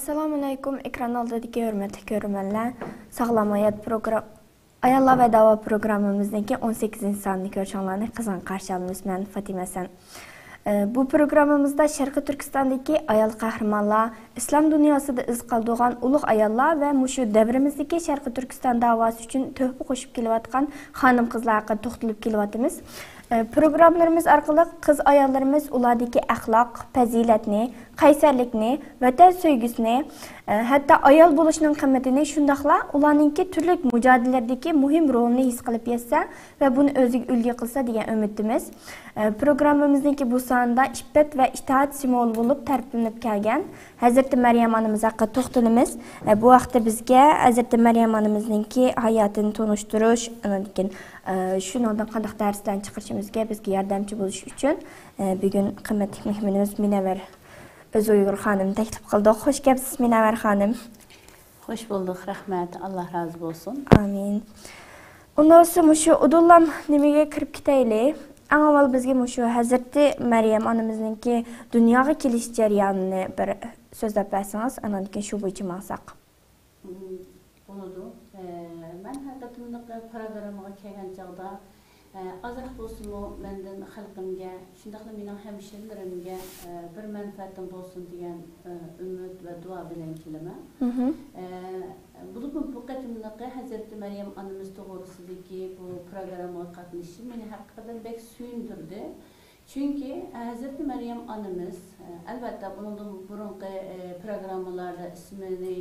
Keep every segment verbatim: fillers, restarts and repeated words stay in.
ئەسسالامۇئەلەيكۇم، ئېكران ئالدىدىكى ھۆرمەتلىك كۆرۈرمەنلەر. ساغلام ھايات پروگرام-، ئاياللار ۋە داۋا پروگراممىمىزنىڭكى ئون سەككىزىنچى سانىنى كۆرۈشۈڭلارنى قىزغىن قارشى ئالىمىز. مەن فاتىمە ھەسەن. ئە، بۇ پروگراممىمىزدا شەرقىي تۈركىستاندىكى ئايال قەھرىمانلار، ئىسلام دۇنياسىدا ئىز قالدۇرغان ئۇلۇغ ئاياللار ۋە مۇشۇ دەۋرىمىزدىكى شەرقىي تۈركىستان داۋاسى ئۈچۈن تۆھپە قوشۇپ كېلىۋاتقان خانىم-قىزلار ھەققىدە توختىلىپ كېلىۋاتىمىز. ئە، پروگراممىلىرىمىز ئارقىلىق قىز-ئاياللىرىمىز ئۇلاردىكى ئەخلاق، پەزىلەتنى، قەيسەرلىكنى، ۋەتەن سۆيگۈسىنى، ئە، ھەتتا ئايال بولۇشنىڭ قىممىتىنى، شۇنداقلا ئۇلارنىڭكى تۈرلۈك مۇجادىلىلىرىدىكى مۇھىم رولىنى ھېس قىلىپ يەتسە ۋە بۇنى ئۆزىگە ئۈلگە قىلسا دېگەن ئۈمىدتىمىز. ئە، پروگراممىمىزنىڭكى بۇ سانىدا ئىپپەت ۋە ئىتائەت سىمۋولى بولۇپ تەرىپلىنىپ كەلگەن ھەزرىتى مەريەم ئانىمىز ھەققىدە توختىلىمىز. ئە، بۇ ھەقتە بىزگە ھەزرىتى مەريەم ئانىمىزنىڭكى ھاياتىنى تونۇشتۇرۇش، ئاندىن كېيىن، ئە، شۇنىڭدىن قانداق دەرسلەرنى چىقىرىشىمىزگە بىزگە ياردەمچى بولۇش ئۈچۈن، ئە، بۈگۈن قىممەتلىك مېھمىنىمىز مۇنەۋۋەر ئۆزى ئۇيغۇر خانىمنى تەكلىپ قىلدۇق. خوش كەپسىز، مۇنەۋۋەر خانىم. خوش بولدۇق، رەھمەت، ئاللا رازى بولسۇن. ئامىن. ئۇنداق بولسا مۇشۇ ئۇدۇللام نېمىگە كىرىپ كېتەيلى. ئەڭ ئاۋۋال بىزگە مۇشۇ ھەزرىتى مەريەم ئانىمىزنىڭكى دۇنياغا كېلىش جەريانىنى بىر سۆزلەپ بەرسىڭىز، ئاندىن كېيىن شۇ بويىچە ماڭساق. مم، بولىدۇ. ئە، مەن ھەر قېتىملىق پروگراممىغا كەلگەن چاغدا، ئە، ئازراق بولسىمۇ مەندىن خەلقىمگە، شۇنداقلا مېنىڭ ھەمشىرىلىرىمگە، ئە، بىر مەنپەئەتىم بولسۇن دېگەن، ئە، ئۈمىد ۋە دۇئا بىلەن كېلىمەن. مهم. ئە، بولۇپمۇ بۇ قېتىملىقى ھەزرىتى مەريەم ئانىمىز توغرىسىدىكى بۇ پروگراممىغا قاتنىشىشىم مېنى ھەقىقەتەن بەك سۆيۈندۈردى. چۈنكى، ئە، ھەزرىتى مەريەم ئانىمىز، ئە، ئەلۋەتتە، ئۇنىڭدىن بۇرۇنقى، ئە، پروگراممىلاردا ئىسمىنى،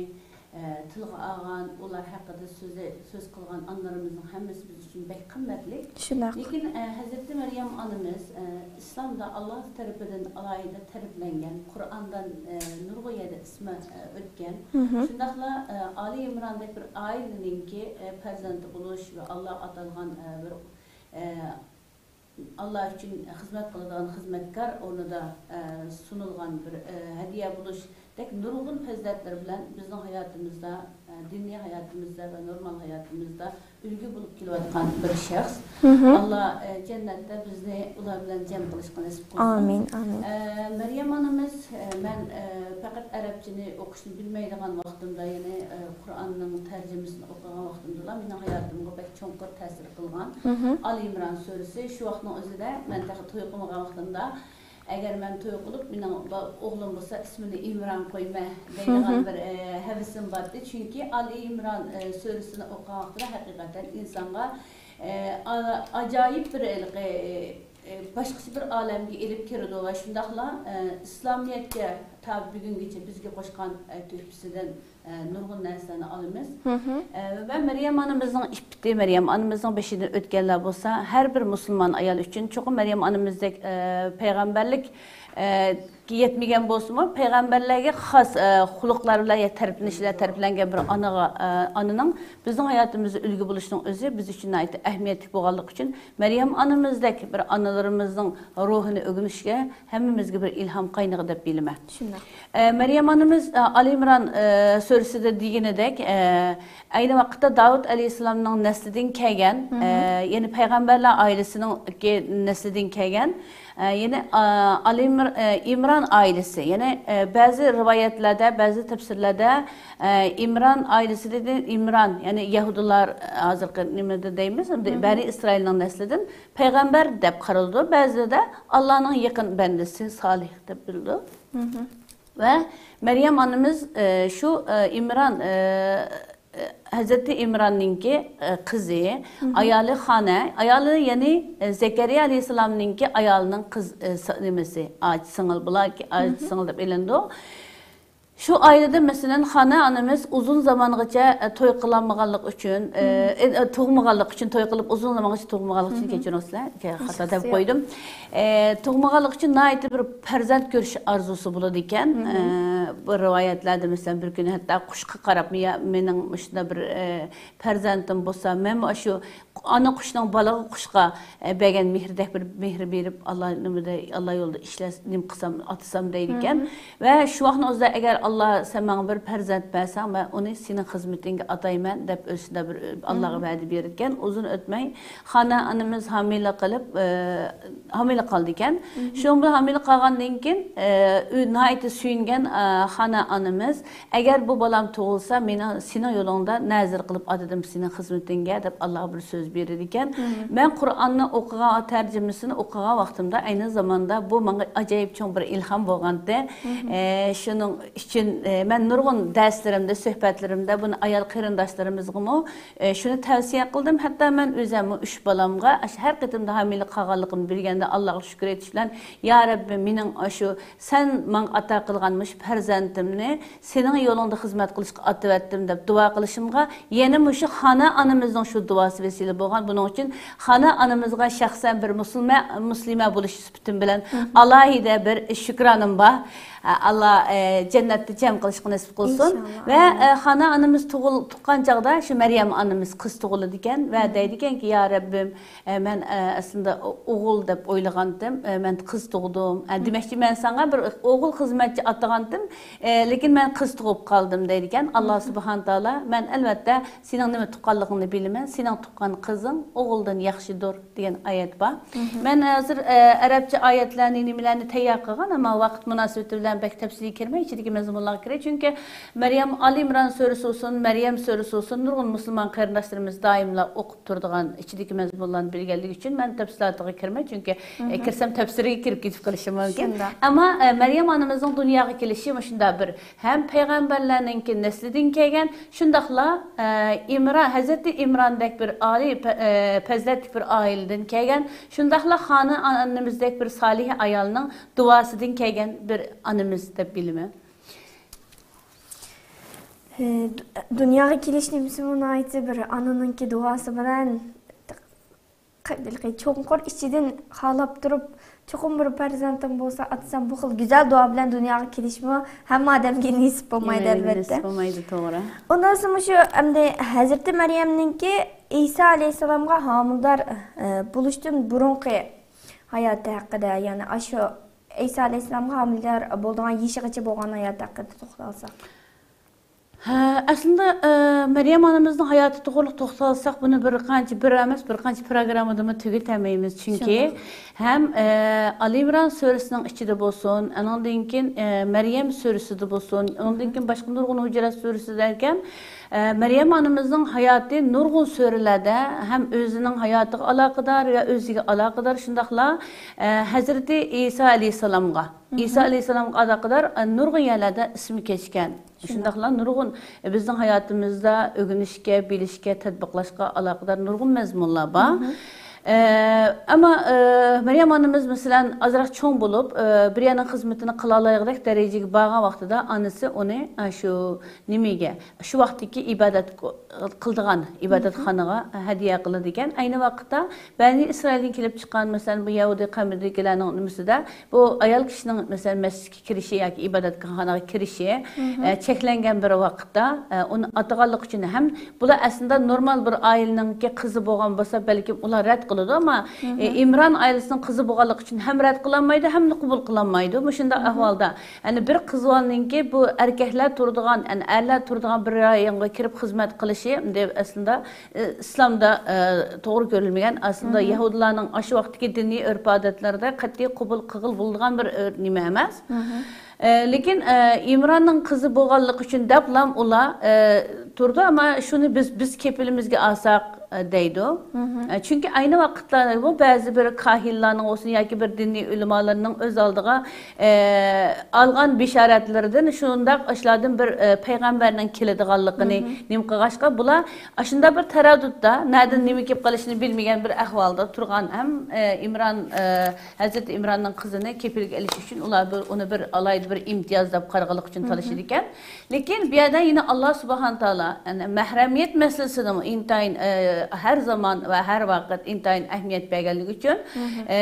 ئە، تىلغا ئالغان، ئۇلار ھەققىدە سۆزى-، سۆز قىلغان ئانىلىرىمىزنىڭ ھەممىسى بىز ئۈچۈن بەك قىممەتلىك. شۇنداق. لېكىن، ئە، ھەزرىتى مەريەم ئانىمىز، ئە، ئىسلامدا ئاللا تەرىپىدىن ئالاھىدە تەرىپلەنگەن، قۇرئاندا، ئە، نۇرغۇن يەردە ئىسمى، ئە، ئۆتكەن. مهم. شۇنداقلا، ئە، ئالى ئىمراندەك بىر ئائىلىنىڭكى، ئە، پەرزەنتى بولۇش ۋە ئاللا ئاتالغان، ئە، بىر، ئە، ئاللا ئۈچۈن خىزمەت قىلىدىغان خىزمەتكار ئورنىدا، ئە، سۇنۇلغان بىر، ئە، ھەدىيە بولۇشتەك نۇرغۇن پەزىلەتلىرى بىلەن بىزنىڭ ھاياتىمىزدا، ئە، دىنىي ھاياتىمىزدا ۋە نورمال ھاياتىمىزدا ئۈلگە بولۇپ كېلىۋاتقان بىر شەخس. مهم. ئاللا، ئە، جەننەتتە بىزنى ئۇلار بىلەن جەم قىلىشقا نېسىپ قىلسۇن. ئامىن، ئامىن. ئە، مەريەم ئانىمىز، ئە، مەن، ئە، پەقەت ئەرەبچىنى ئوقۇشنى بىلمەيدىغان ۋاقتىمدا، يەنى، ئە، قۇرئاننىڭ تەرجىمىسىنى ئوقۇغان ۋاقتىمدىلا مېنىڭ ھاياتىمغا بەك چوڭقۇر تەسىر قىلغان مهم. ئالى ئىمران سۈرىسى. شۇ ۋاقىتنىڭ ئۆزىدە مەن تېخى توي قىلمىغان ۋاقتىمدا، ئەگەر مەن توي قىلىپ، مېنىڭ با-، ئوغلۇم بولسا، ئىسمىنى ئىمران قويىمەن دەيدىغان مهم. بىر، ئە، ھەۋىسىم بار ئىدى. چۈنكى ئالى ئىمران، ئە، سۈرىسىنى ئوقۇغان ۋاقتىدا ھەقىقەتەن ئىنسانغا، ئە، ئا-، ئاجايىپ بىر ھېلىقى، ئە، باشقىچە بىر ئالەمگە ئېلىپ كىرىدۇ ۋە شۇنداقلا، ئە، ئىسلامىيەتكە تا بۈگۈنگىچە بىزگە قوشقان، ئە، تۆھپىسىدىن، ئە، نۇرغۇن نەرسىلەرنى ئالىمىز. مهم. ئە، ۋە مەريەم ئانىمىزنىڭ ئىپپىتى، مەريەم ئانىمىزنىڭ بېشىدىن ئۆتكەنلەر بولسا، ھەر بىر مۇسۇلمان ئايال ئۈچۈن، چوقۇم مەريەم ئانىمىزدەك، ئە، پەيغەمبەرلىك، ئە، يەتمىگەن بولسىمۇ، پەيغەمبەرلەرگە خاس، ئە، خۇلقلار بىلەن يا تەرىپلىنىش بىلەن تەرىپلەنگەن بىر ئانىغا، ئە، ئانىنىڭ بىزنىڭ ھاياتىمىزدا ئۈلگە بولۇشنىڭ ئۆزى بىز ئۈچۈن ناھايىتى ئەھمىيەتلىك بولغانلىقى ئۈچۈن، مەريەم ئانىمىزدەك بىر ئانىلىرىمىزنىڭ روھىنى ئۆگىنىشكە ھەممىمىزگە بىر ئىلھام قاينىغى دەپ بىلىمەن. شۇنداق. ئە، مەريەم ئانىمىز، ئە، ئالى ئىمران، ئە، سۈرىسىدە دېگىنىدەك، ئە، ئەينى ۋاقىتتا داۋۇت ئەلەيھىسسالامنىڭ نەسلىدىن كەلگەن، مهم. ئە، يەنى پەيغەمبەرلەر ئائىلىسىنىڭكى نەسلىدىن كەلگەن، ئە، يەنى، ئا-، ئالى ئىمر-، ئە، ئىمران ئائىلىسى، يەنى، ئە، بەزى رىۋايەتلەردە، بەزى تەپسىرلەردە، ئە، ئىمران ئائىلىسى دېدى، ئىمران، يەنى يەھۇدىيلار، ھازىرقى نېمىدە دەيمىز، مهم. بەنى ئىسرائىلنىڭ نەسلىدىن پەيغەمبەر دەپ قارىلىدۇ، بەزىدە ئاللانىڭ يېقىن بەندىسى، سالىھ دەپ بىلىدۇ. مهم. ۋە مەريەم ئانىمىز، ئە، شۇ، ئە، ئىمران، ئە، ئە، ھەزرىتى ئىمراننىڭكى، ئە، قىزى، مهم. ئايالى خانە، ئايالى، يەنى، ئە، زەكەرىيا ئەلەيھىسسالامنىڭكى ئايالىنىڭ قىز، ئە، سا-، نېمىسى، ئاچا سىڭىل، بۇلار ئاچا مهم. سىڭىل دەپ ئېلىنىدۇ. شۇ ئائىلىدە، مەسىلەن، خانە ئانىمىز ئۇزۇن زامانغىچە، ئە، توي قىلالمىغانلىقى ئۈچۈن، ئە، مم. ئە، ئە، تۇغمىغانلىقى ئۈچۈن، توي قىلىپ ئۇزۇن زامانغىچە تۇغمىغانلىقى ئۈچۈن، مم. كەچۈرۈڭلار، خاتا دەپ قويدۇم. ئە، تۇغمىغانلىقى ئۈچۈن ناھايىتى بىر پەرزەنت كۆرۈش ئارزۇسى بولىدىكەن. مم. ئە، بىر رىۋايەتلەردە، مەسىلەن، بىر كۈنى ھەتتا قۇشقا قاراپ، يا مېنىڭ مۇشۇنداق بىر، ئە، پەرزەنتىم بولسا، مەنمۇ ئاشۇ ئانا قۇشنىڭ بالىغا قۇشقا، ئە، بەرگەن مېھرىدەك بىر مېھىر بېرىپ، ئاللا نېمىدە، ئاللا يولىدا ئىشلەس-، نېمە قىلسام، ئاتىسام دەيدىكەن. مم. ۋە شۇ ۋاقىتنىڭ ئۆزىدە ئەگەر «ئاللا، سەن ماڭا بىر پەرزەنت بەرسەڭ، مەن ئۇنى سېنىڭ خىزمىتىڭگە ئاتايمەن» دەپ، ئۆزىدە بىر ئاللاغا ۋەدە بېرىدىكەن. ئۇزۇن ئۆتمەي خانا ئانىمىز ھامىلە قىلىپ، ئە، ھامىلە قالىدىكەن. شۇنىڭ بىلەن ھامىلە قالغاندىن كېيىن، ئە، ئۆ-، ناھايىتى سۆيۈنگەن، ئە، خانا ئانىمىز، «ئەگەر بۇ بالام تۇغۇلسا، مېنى سېنىڭ يولۇڭدا نەزىر قىلىپ ئاتىدىم، سېنىڭ خىزمىتىڭگە» دەپ ئاللاغا بىر سۆز بېرىدىكەن. مەن قۇرئاننى ئوقۇغان، تەرجىمىسىنى ئوقۇغان ۋاقتىمدا ئەينى زاماندا بۇ ماڭا ئاجايىپ چوڭ بىر ئىلھام بولغانتى. ئە، شۇنىڭ ئۈچۈن، ئە، مەن نۇرغۇن دەرسلىرىمدە، سۆھبەتلىرىمدە بۇنى ئايال قېرىنداشلىرىمىزغىمۇ، ئە، شۇنى تەۋسىيە قىلدىم. ھەتتا مەن ئۆزەممۇ ئۈچ بالامغا ئاشۇ ھەر قېتىمدا ھامىلە قالغانلىقىمنى بىلگەندە ئاللاغا شۈكۈر ئېيتىش بىلەن، «يا رەببىم، مېنىڭ ئاشۇ سەن ماڭا ئاتا قىلغان مۇشۇ پەرزەنتىمنى سېنىڭ يولۇڭدا خىزمەت قىلىشقا ئاتىۋەتتىم» دەپ دۇئا قىلىشىمغا، يەنە مۇشۇ خانا ئانىمىزنىڭ شۇ دۇئاسى ۋەسىلە بولغان. بۇنىڭ ئۈچۈن خانا ئانىمىزغا شەخسەن بىر مۇسۇلمە، مۇسلىمە بولۇش سۈپىتىم بىلەن ئالاھىدە بىر شۈكرانەم بار. ئاللا، ئە، جەننەتتە جەم قىلىشقا نېسىپ قىلسۇن. ئىنشاللا. ۋە، ئامىن. ئە، خانا ئانىمىز تۇغۇل-، تۇغقان چاغدا شۇ مەريەم ئانىمىز قىز تۇغۇلىدىكەن ۋە دەيدىكەنكى، «يا رەببىم، ئە، مەن، ئە، ئەسلىدە ئو-، ئوغۇل دەپ ئويلىغانتىم، ئە، مەن قىز تۇغدۇم. ئە، دېمەكچى، مەن ساڭا بىر ئوغۇل خىزمەتچى ئاتىغانتىم، ئە، لېكىن مەن قىز تۇغۇپ قالدىم» دەيدىكەن. ئاللا سۇبھانە تائالا، «مەن ئەلۋەتتە سېنىڭ نېمە تۇغقانلىقىڭنى بىلىمەن، سېنىڭ تۇغقان قىزىڭ ئوغۇلدىن ياخشىدۇر» دېگەن ئايەت بار. مەن ھازىر، ئە، ئەرەبچە ئايەتلەرنى، نېمىلەرنى تەييار قىلغان، ئەمما ۋاقىت مۇناسىۋىتى بىلەن بەك تەپسىلىي كىرمەي، ئىچىدىكى مەزمۇنلارغا كىرەي. چۈنكى مەريەم، ئالى ئىمران سۈرىسى بولسۇن، مەريەم سۈرىسى بولسۇن، نۇرغۇن مۇسۇلمان قېرىنداشلىرىمىز دائىملا ئوقۇپ تۇرىدىغان ئىچىدىكى مەزمۇنلارنى بىلگەنلىكى ئۈچۈن مەن تەپسىلاتىغا كىرمەي، چۈنكى، ئە، كىرسەم تەپسىرىگە كىرىپ كېتىپ قېلىشىم مۇمكىن. شۇنداق. ئەمما، ئە، مەريەم ئانىمىزنىڭ دۇنياغا كېلىشى مۇشۇنداق بىر ھەم پەيغەمبەرلەرنىڭكى نەسلىدىن كەلگەن، شۇنداقلا، ئە، ئىمران، ھەزرىتى ئىمراندەك بىر ئالىي پە-، ئە، پەزىلەتلىك بىر ئائىلىدىن كەلگەن، شۇنداقلا خانا ئانىمىزدەك بىر سالىھ ئايالنىڭ دۇئاسىدىن كەلگەن بىر ئانىمىز دەپ بىلىمەن. ئە، دۇ-، دۇنياغا كېلىش نېمىسىمۇ ناھايىتى بىر ئانىنىڭكى دۇئاسى بىلەن قەدىرلىكى چوڭقۇر ئىچىدىن خالاپ تۇرۇپ، چوقۇم بىر پەرزەنتىم بولسا ئاتىسام، بۇ خىل گۈزەل دۇئا بىلەن دۇنياغا كېلىشمۇ ھەممە ئادەمگە نېسىپ بولمايدۇ، ھەممىگە ئەلۋەتتە. نېسىپ بولمايدۇ، توغرا. ئۇندىن سوڭ مۇشۇ ئەمدى ھەزرىتى مەريەمنىڭكى ئەيسا ئەلەيھىسسالامغا ھامىلىدار، ئە، بولۇشتىن بۇرۇنقى ھاياتى ھەققىدە، يەنى ئاشۇ ئەيسا ئەلەيھىسسالامغا ھامىلىدار بولىدىغان يېشىغىچە بولغان ھاياتى ھەققىدە توختالساق. ھە، ئەسلىدە، ئە، مەريەم ئانىمىزنىڭ ھاياتى توغرۇلۇق توختالساق، بۇنى بىر قانچە، بىر ئەمەس، بىر قانچە پروگراممىدىمۇ تۈگىتەلمەيمىز. چۈنكى شۇنداق. ھەم، ئە، ئالى ئىمران سۈرىسىنىڭ ئىچىدە بولسۇن، ئانىڭدىن كېيىن، ئە، مەريەم سۈرىسىدە بولسۇن، ئانىڭدىن كېيىن باشقا نۇرغۇن ھۇجرات سۈرىسىدە ئىكەن، ئە، مەريەم ئانىمىزنىڭ ھاياتى نۇرغۇن سۈرىلەردە ھەم ئۆزىنىڭ ھاياتىغا ئالاقىدار ۋە ئۆزىگە ئالاقىدار، شۇنداقلا، ئە، ھەزرىتى ئىسا ئەلەيھىسسالامغا، ئىسا ئەلەيھىسسالامغا ئالاقىدار، ئە، نۇرغۇن يەرلەردە ئىسمى كەچكەن. شۇنداقلا نۇرغۇن، ئە، بىزنىڭ ھاياتىمىزدا ئۆگىنىشكە، بىلىشكە، تەتبىقلاشقا ئالاقىدار نۇرغۇن مەزمۇنلار بار. ئە، ئەمما، ئە، مەريەم ئانىمىز، مەسىلەن، ئازراق چوڭ بولۇپ، ئە، بىر يەرنىڭ خىزمىتىنى قىلالايدىغۇدەك دەرىجىگە بارغان ۋاقتىدا ئانىسى ئۇنى، ئە، شۇ نېمىگە، شۇ ۋاقىتتىكى ئىبادەت قىلىدىغان ئىبادەتخانىغا ھەدىيە قىلىدىكەن. ئەينى ۋاقىتتا بەنى ئىسرائىلدىن كېلىپ چىققان، مەسىلەن، بۇ يەھۇدىي قەۋمىدىكىلەرنىڭ نېمىسىدە، بۇ ئايال كىشىنىڭ، مەسىلەن، مەسچىتكە كىرىشى ياكى ئىبادەتخانىغا كىرىشى، ئە، چەكلەنگەن بىر ۋاقىتتا، ئە، ئۇنى ئاتىغانلىقى ئۈچۈن ھەم بۇلار ئەسلىدە نورمال بىر ئائىلىنىڭكى قىزى بولغان بولسا، بەلكىم ئۇلار رەت قىلىدۇ، ئەمما، ئە، ئىمران ئائىلىسىنىڭ قىزى بولغانلىقى ئۈچۈن ھەم رەت قىلالمايدۇ، ھەم قوبۇل قىلالمايدۇ. مۇشۇنداق ئەھۋالدا، يەنى بىر قىز بالىنىڭكى بۇ ئەركەكلەر تۇرىدىغان، يەنى ئەرلەر تۇرىدىغان بىر رايونغا كىرىپ خىزمەت قىلىشى، ئەمدى ئەسلىدە، ئى، ئىسلامدا، ئى، توغرا كۆرۈلمىگەن، ئەسلىدە يەھۇدىيلارنىڭ ئاشۇ ۋاقىتتىكى دىنىي ئۆرپ-ئادەتلىرىدە قەتئىي قوبۇل قىلغىلى بولىدىغان بىر، ئى، نېمە ئەمەس. ئى، لېكىن، ئى، ئىمراننىڭ قىزى بولغانلىقى ئۈچۈن دەپلام ئۇلار، ئى، تۇرىدۇ، ئەمما شۇنى بىز، بىز كېپىلىمىزگە ئالساق، ئى، دەيدۇ. ئى، چۈنكى ئەينى ۋاقىتتا بۇ بەزى بىر كاھىنلارنىڭ بولسۇن ياكى بىر دىنىي ئۆلىمالارنىڭ ئۆز ئالدىغا ئە، ئالغان بېشارەتلىرىدىن شۇنداق ئاشۇلاردىن بىر، ئە، پەيغەمبەرنىڭ كېلىدىغانلىقىنى نېمە قىلغاچقا، بۇلار ئاشۇنداق بىر تەرەددۇتتا، نەدىن نېمە كېلىپ قېلىشىنى بىلمىگەن بىر ئەھۋالدا تۇرغان ھەم، ئە، ئىمران، ئە، ھەزرىتى ئىمراننىڭ قىزىنى كېپىلگە ئېلىش ئۈچۈن ئۇلار بىر، ئۇنى بىر ئالاھىدە بىر ئىمتىياز دەپ قارىغانلىقى ئۈچۈن تالىشىدىكەن. لېكىن بۇ يەردە يەنە ئاللا سۇبھانە تائالا، يەنى مەھرەمىيەت مەسىلىسىنىمۇ ئىنتايىن، ئە، ھەر زامان ۋە ھەر ۋاقىت ئىنتايىن ئەھمىيەت بەرگەنلىكى ئۈچۈن، ئە،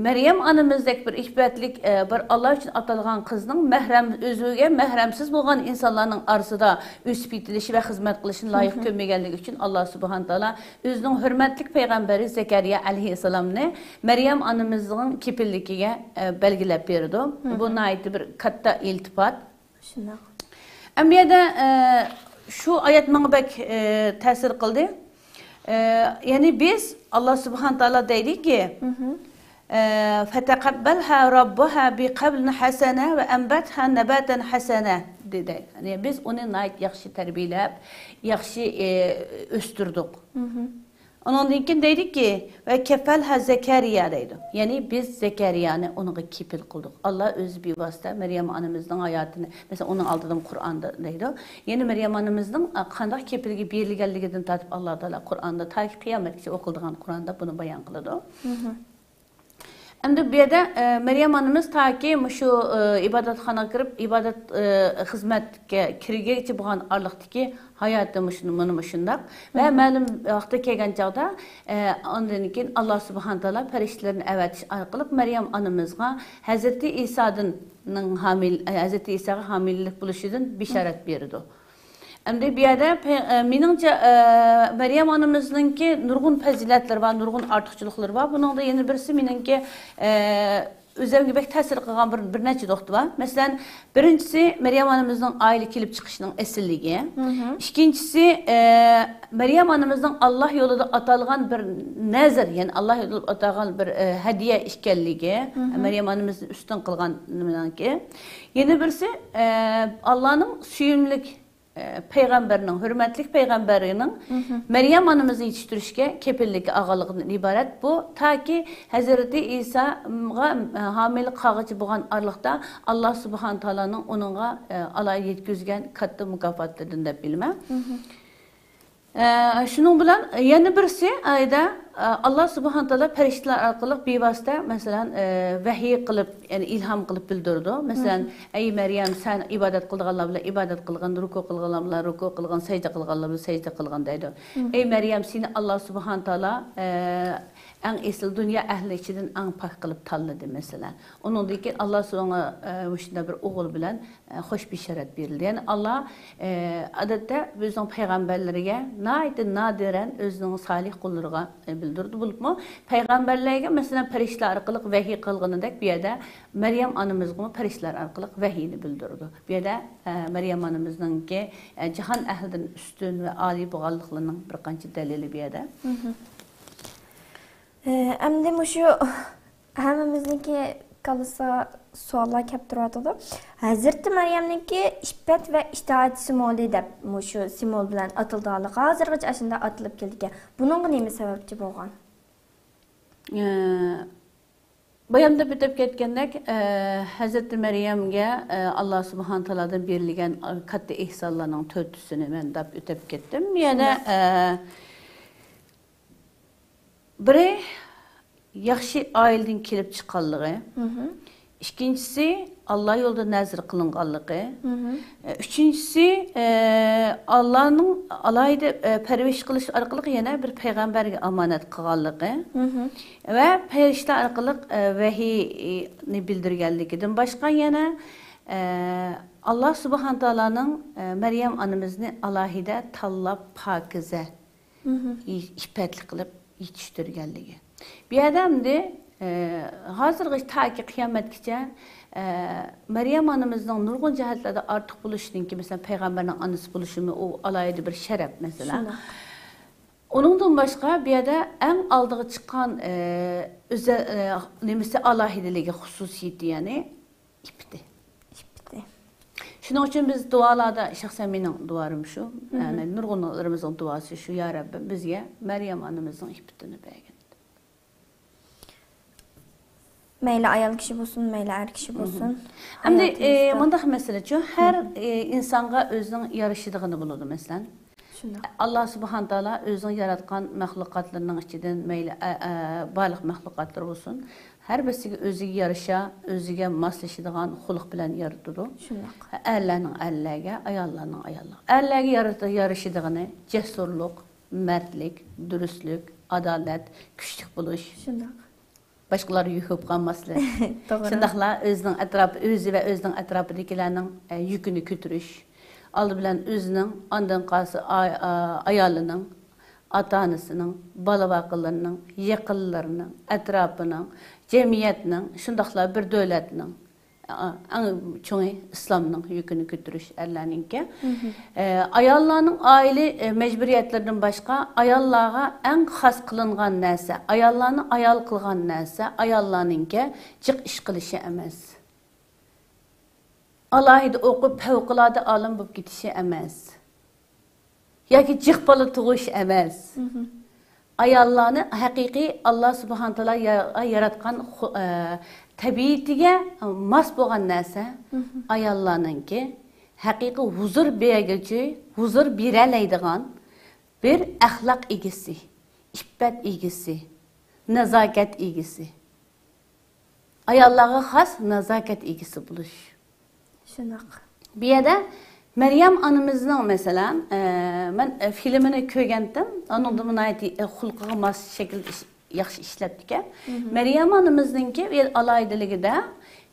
مەريەم ئانىمىزدەك بىر ئىپپەتلىك، ئە، بىر ئاللا ئۈچۈن ئاتالغان قىزنىڭ مەھرەم، ئۆزىگە مەھرەمسىز بولغان ئىنسانلارنىڭ ئارىسىدا ئۆسۈپ يېتىلىشى ۋە خىزمەت قىلىشىنى لايىق كۆرمىگەنلىكى ئۈچۈن ئاللا سۇبھانە تائالا ئۆزىنىڭ ھۆرمەتلىك پەيغەمبىرى زەكەرىيا ئەلەيھىسسالامنى مەريەم ئانىمىزنىڭ كېپىللىكىگە، ئە، بەلگىلەپ بېرىدۇ. بۇ ناھايىتى بىر كاتتا ئىلتىپات. شۇنداق. ئەمما بۇ يەردە، ئە، شۇ ئايەت ماڭا بەك، ئە، تەسىر قىلدى. ئە، يەنى بىز، ئاللا سۇبھانە تائالا دەيدىكى، ئە، فَتَقَبَّلَهَا رَبُّهَا بِقَبْلٍ حَسَنٍ وَأَنبَتَهَا نَبَاتًا حَسَنًا دېدى. يەنى بىز ئۇنى ناھايىتى ياخشى تەربىيەلەپ، ياخشى، ئە، ئۆستۈردۇق. ئۇنىڭدىن كېيىن دەيدۇكى، «ۋە كەفەلھا زەكەرىيا» دەيدۇ. يەنى بىز زەكەرىيانى ئۇنىڭغا كېپىل قىلدۇق. ئاللا ئۆزى بىۋاسىتە مەريەم ئانىمىزنىڭ ھاياتىنى، مەسىلەن، ئۇنىڭ ئالدىدا قۇرئاندا دەيدۇ. يەنى مەريەم ئانىمىزنىڭ، ئە، قانداق كېپىلگە بېرىلگەنلىكىدىن تارتىپ ئاللا تائالا قۇرئاندا، تاكى قىيامەتكىچە ئوقۇلىدىغان قۇرئاندا بۇنى بايان قىلىدۇ. ئەمدى بۇ يەردە، ئە، مەريەم ئانىمىز تاكى مۇشۇ، ئە، ئىبادەتخانىغا كىرىپ، ئىبادەت، ئە، خىزمەتكە كىرگەنچە بولغان ئارىلىقتىكى ھاياتى مۇشۇ، مۇنۇ مۇشۇنداق. ۋە مەلۇم ۋاقتى كەلگەن چاغدا، ئە، ئاندىن كېيىن ئاللا سۇبھانە تائالا پەرىشتىلەرنى ئەۋەتىش ئارقىلىق مەريەم ئانىمىزغا ھەزرىتى ئىسادىن، نىڭ ھامىل-، ئە، ھەزرىتى ئىساغا ھامىلىلىك بولۇشىدىن بېشارەت بېرىدۇ. ئەمدى بۇ يەردە پە-، ئە، مېنىڭچە، ئە، مەريەم ئانىمىزنىڭكى نۇرغۇن پەزىلەتلىرى بار، نۇرغۇن ئارتۇقچىلىقلىرى بار. بۇنىڭدا يەنە بىرسى مېنىڭكى، ئە، ئۆزۈمگە بەك تەسىر قىلغان بىر، بىر نەچچە نۇقتا بار. مەسىلەن، بىرىنچىسى، مەريەم ئانىمىزنىڭ ئائىلە كېلىپ چىقىشىنىڭ ئەسلىلىكى. ئىككىنچىسى، ئە، مەريەم ئانىمىزنىڭ ئاللا يولىدا ئاتالغان بىر نەزىر، يەنى ئاللا يولىدا ئاتالغان بىر، ئە، ھەدىيە ئىكەنلىكى. مەريەم ئانىمىزنى ئۈستۈن قىلغان نېمىنىڭكى. يەنە بىرسى، ئە، ئاللانىڭ سۆيۈملۈك، ئە، پەيغەمبىرىنىڭ، ھۆرمەتلىك پەيغەمبىرىنىڭ مەريەم ئانىمىزنى يېتىشتۈرۈشكە كېپىللىككە ئالغانلىقىدىن ئىبارەت. بۇ تاكى ھەزرىتى ئىساغا، ئە، ھامىلە قالغۇچە بولغان ئارىلىقتا ئاللا سۇبھانە تائالانىڭ ئۇنىڭغا، ئە، ئالاھىدە يەتكۈزگەن كاتتا مۇكاپاتلىرىدىن دەپ بىلىمەن. ئە، شۇنىڭ بىلەن يەنە بىرسى، ئايدا، ئە، ئاللا سۇبھانە تائالا پەرىشتىلەر ئارقىلىق بىۋاسىتە، مەسىلەن، ئە، ۋەھىي قىلىپ، يەنى ئىلھام قىلىپ بىلدۈرىدۇ. مەسىلەن، «ئەي مەريەم، سەن ئىبادەت قىلىدىغانلار بىلەن ئىبادەت قىلغىن، رۇكۇ قىلغانلار بىلەن رۇكۇ قىلغىن، سەجدە قىلغانلار بىلەن سەجدە قىلغىن» دەيدۇ. «ئەي مەريەم، سېنى ئاللا سۇبھانە تائالا، ئە، ئەڭ ئېسىل دۇنيا ئەھلى ئىچىدىن ئەڭ پاك قىلىپ تاللىدى»، مەسىلەن. ئۇنىڭدىن كېيىن ئاللا سوڭا، ئە، مۇشۇنداق بىر ئوغۇل بىلەن، ئە، خوش بېشارەت بېرىلدى. يەنى ئاللا، ئە، ئادەتتە ئۆزىنىڭ پەيغەمبەرلىرىگە ناھايىتى نادىرەن ئۆزىنىڭ سالىھ قۇللىرىغا، ئە، بىلدۈرىدۇ. بولۇپمۇ پەيغەمبەرلەرگە، مەسىلەن، پەرىشتىلەر ئارقىلىق ۋەھىي قىلغىنىدەك، بۇ يەردە مەريەم ئانىمىزغىمۇ پەرىشتىلەر ئارقىلىق ۋەھىينى بىلدۈرىدۇ. بۇ يەردە، ئە، مەريەم ئانىمىزنىڭكى، ئە، جاھان ئەھلىدىن ئۈستۈن ۋە ئالىي بولغانلىقلىرىنىڭ بىر قانچە دەلىلى بۇ يەردە. ئە، ئەمدى مۇشۇ ھەممىمىزنىڭكى كاللىسىغا سوئاللار كەپ تۇرۇۋاتىدۇ. ھەزرىتى مەريەمنىڭكى ئىپپەت ۋە ئىتائەت سىمۋولى دەپ مۇشۇ سىمۋول بىلەن ئاتىلىدىغانلىقى ھازىرغىچە ئاشۇنداق ئاتىلىپ كېلىدىكەن. بۇنىڭغا نېمە سەۋەبچى بولغان؟ ئە، بايام دەپ ئۆتۈپ كەتكەندەك، ئە، ھەزرىتى مەريەمگە، ئە، ئاللا سۇبھانە تائالادىن بېرىلگەن، ئە، كاتتا ئېھسانلارنىڭ تۆتىسىنى مەن دەپ ئۆتۈپ كەتتىم. يەنە، شۇنداق. ئە، بىرى، ياخشى ئائىلىدىن كېلىپ چىققانلىقى. ئىككىنچىسى، ئاللا يولىدا نەزىر قىلىنغانلىقى. ئۈچىنچىسى، ئاللانىڭ ئالاھىدە پەرۋىش قىلىش ئارقىلىق يەنە بىر پەيغەمبەرگە ئامانەت قىلغانلىقى ۋە پەرىشتە ئارقىلىق ۋەھىينى بىلدۈرگەنلىكىدىن باشقا يەنە، ئاللا سۇبھانە تائالانىڭ مەريەم ئانىمىزنى ئالاھىدە تاللاپ پاكىزە، ئىپپەتلىك قىلىپ يېتىشتۈرگەنلىكى. بۇ يەردە ئەمدى، ئە، ھازىرغىچە تاكى قىيامەتكىچە، ئە، مەريەم ئانىمىزنىڭ نۇرغۇن جەھەتلەردە ئارتۇق بولۇشىدىنكى، مەسىلەن، پەيغەمبەرنىڭ ئانىسى بولۇشىمۇ ئۇ ئالاھىدە بىر شەرەپ، مەسىلەن. شۇنداق. ئۇنىڭدىن باشقا، بۇ يەردە ئەڭ ئالدىغا چىققان، ئە، ئۆزە-، ئە، نېمىسى، ئالاھىدىلىكى، خۇسۇسىيىتى، يەنى ئىپپىتى. ئىپپىتى. شۇنىڭ ئۈچۈن بىز دۇئالاردا، شەخسەن مېنىڭ دۇئالىرىم شۇ، يەنى نۇرغۇنلىرىمىزنىڭ دۇئاسى شۇ، يا رەببىم، بىزگە مەريەم ئانىمىزنىڭ ئىپپىتىنى بەرگىن. مەيلى ئايال كىشى بولسۇن، مەيلى ئەر كىشى بولسۇن. ئەمدى، ئە، ھاياتىمىزدا مۇنداق مەسىلىچۇ، ھەر، ئە، ئىنسانغا ئۆزىنىڭ يارىشىدىغىنى بولىدۇ، مەسىلەن. شۇنداق. ئاللا سۇبھانە تائالا ئۆزىنىڭ ياراتقان مەخلۇقاتلىرىنىڭ ئىچىدىن مەيلى، ئە، ئە، بارلىق مەخلۇقاتلار بولسۇن، ھەر بىرسىگە ئۆزىگە يارىشا، ئۆزىگە ماسلىشىدىغان خۇلق بىلەن يارىتىدۇ. شۇنداق. ئەرلەرنىڭ ئەرلەرگە، ئاياللارنىڭ ئاياللارغا. ئەرلەرگە يارىتا-، يارىشىدىغىنى جەسۇرلۇق، مەردلىك، دۈرۈستلۈك، ئادالەت، كۈچلۈك بولۇش. شۇنداق. باشقىلارغا يۈك بولۇپ قالماسلىق. توغرا. شۇنداقلا ئۆزىنىڭ ئەتراپى، ئۆزى ۋە ئۆزىنىڭ ئەتراپىدىكىلەرنىڭ، ئە، يۈكىنى كۆتۈرۈش. ئالدى بىلەن ئۆزىنىڭ، ئاندىن قالسا ئا-، ئا-، ئايالىنىڭ، ئاتا-ئانىسىنىڭ، بالا-باقىلىرىنىڭ، يېقىنلىرىنىڭ، ئەتراپىنىڭ، جەمئىيەتنىڭ، شۇنداقلا بىر دۆلەتنىڭ ئەڭ چوڭى ئىسلامنىڭ يۈكىنى كۆتۈرۈش ئەرلەرنىڭكى. ئە، ئاياللارنىڭ ئائىلە، ئە، مەجبۇرىيەتلىرىدىن باشقا، ئاياللارغا ئەڭ خاس قىلىنغان نەرسە، ئاياللارنى ئايال قىلغان نەرسە، ئاياللارنىڭكى جىق ئىش قىلىشى ئەمەس. ئالاھىدە ئوقۇپ، پەۋقۇلئاددە ئالىم بولۇپ كېتىشى ئەمەس. ياكى جىق بالا تۇغۇش ئەمەس. ئاياللارنى ھەقىقىي ئاللا سۇبھانە تائالا يا-، ياراتقان خۇ-، ئە، تەبىئىتىگە ماس بولغان نەرسە ئاياللارنىڭكى ھەقىقىي ھۇزۇر بەرگۈچى، ھۇزۇر بېرەلەيدىغان بىر ئەخلاق ئىگىسى، ئىپپەت ئىگىسى، نازاكەت ئىگىسى. ئاياللارغا خاس نازاكەت ئىگىسى بولۇش. شۇنداق. بۇ يەردە مەريەم ئانىمىزنىڭ، مەسىلەن، ئە، مەن، ئە، فىلىمىنى كۆرگەنتىم. ئانىڭدىمۇ ناھايىتى، ئە، خۇلقىغا ماس شەكىلدە ئىش-، ياخشى ئىشلەپتىكەن. مەريەم ئانىمىزنىڭكى بۇ يەردە ئالاھىدىلىكىدە،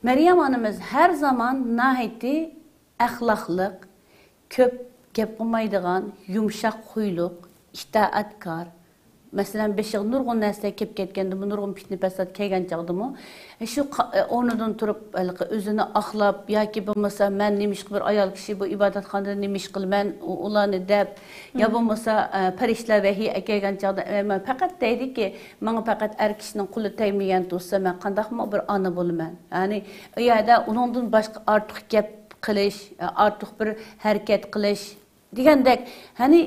مەريەم ئانىمىز ھەر زامان ناھايىتى ئەخلاقلىق، كۆپ گەپ قىلمايدىغان، يۇمشاق خۇيلۇق، ئىتائەتكار. مەسىلەن، بېشىغا نۇرغۇن نەرسىلەر كېلىپ كەتكەندىمۇ، نۇرغۇن پىتنە-پەسات كەلگەن چاغدىمۇ، ئە، شۇ قا-، ئە، ئورنىدىن تۇرۇپ، ھېلىقى ئۆزىنى ئاقلاپ ياكى بولمىسا، مەن نېمىشقا بىر ئايال كىشى بۇ ئىبادەتخانىدا نېمە ئىش قىلىمەن، ئۇ-، ئۇلارنى دەپ، يا بولمىسا، ئە، پەرىشتىلەر ۋەھىي ئەكەلگەن چاغدا، ئە، مەن پەقەت دەيدىكى، ماڭا پەقەت ئەر كىشىنىڭ قولى تەگمىگەن تۇرسا، مەن قانداقمۇ بىر ئانا بولىمەن؟ يەنى، ئۇ يەردە ئۇنىڭدىن باشقا ئارتۇق گەپ قىلىش، ئارتۇق بىر ھەرىكەت قىلىش دېگەندەك، يەنى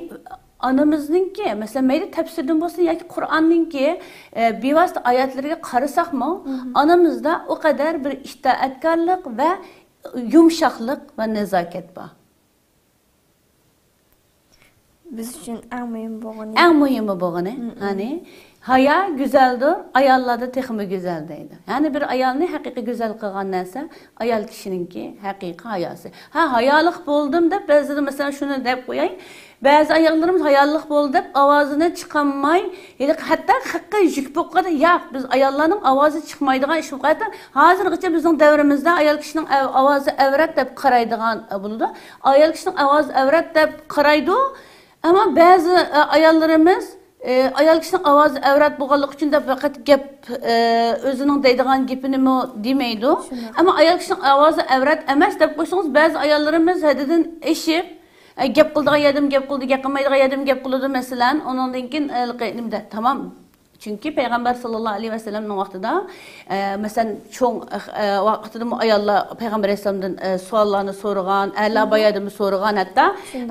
ئانىمىزنىڭكى، مەسىلەن، مەيلى تەپسىردىن بولسۇن ياكى قۇرئاننىڭكى، ئە، بىۋاسىتە ئايەتلىرىگە قارىساقمۇ، ئانىمىزدا ئۇ قەدەر بىر ئىتائەتكارلىق ۋە يۇمشاقلىق ۋە نازاكەت بار. بىز ئۈچۈن ئەڭ مۇھىم بولغىنى. ئەڭ مۇھىمى بولغىنى، يەنى، ھايا گۈزەلدۇر، ئاياللاردا تېخىمۇ گۈزەل دەيدۇ. يەنى بىر ئايالنى ھەقىقىي گۈزەل قىلغان نەرسە ئايال كىشىنىڭكى ھەقىقىي ھاياسى. ھە، ھايالىق بولدۇم دەپ، بەزىدە، مەسىلەن، شۇنى دەپ قوياي. بەزى ئاياللىرىمىز ھايالىق بولدى دەپ ئاۋازىنى چىقارماي، ھېلىقى ھەتتا خەققە يۈك بولۇپ قالدى. ياق، بىز ئاياللارنىڭ ئاۋازى چىقمايدىغان ئىش بولۇپ قالدى. ھازىرغىچە بىزنىڭ دەۋرىمىزدە ئايال كىشىنىڭ ئاۋازى ئەۋرەت دەپ قارايدىغان بولىدۇ. ئايال كىشىنىڭ ئاۋازى ئەۋرەت دەپ قارايدۇ. ئەمما بەزى، ئە، ئاياللىرىمىز، ئە، ئايال كىشىنىڭ ئاۋازى ئەۋرەت بولغانلىقى ئۈچۈن دەپ پەقەت گەپ، ئە، ئۆزىنىڭ دەيدىغان گېپىنىمۇ دېمەيدۇ. ئەمما ئايال كىشىنىڭ ئاۋازى ئەۋرەت ئەمەس دەپ قويسىڭىز، بەزى ئاياللىرىمىز ھەددىدىن ئېشىپ، ئە، گەپ قىلىدىغان يەردىمۇ گەپ قىلىدۇ، گەپ قىلمايدىغان يەردىمۇ گەپ قىلىدۇ، مەسىلەن. ئۇنىڭدىن كېيىن، ئە، نېمىدە، تامام. چۈنكى پەيغەمبەر ساللاللاھۇ ئەلەيھى ۋەسەللەمنىڭ ۋاقتىدا، ئە، مەسىلەن، چوڭ، ئە، ۋاقتىدىمۇ ئاياللار پەيغەمبەر ئەلەيھىسسالامدىن، ئە، سوئاللارنى سورىغان، ئەرلەر بايادىمۇ سورىغان، ھەتتا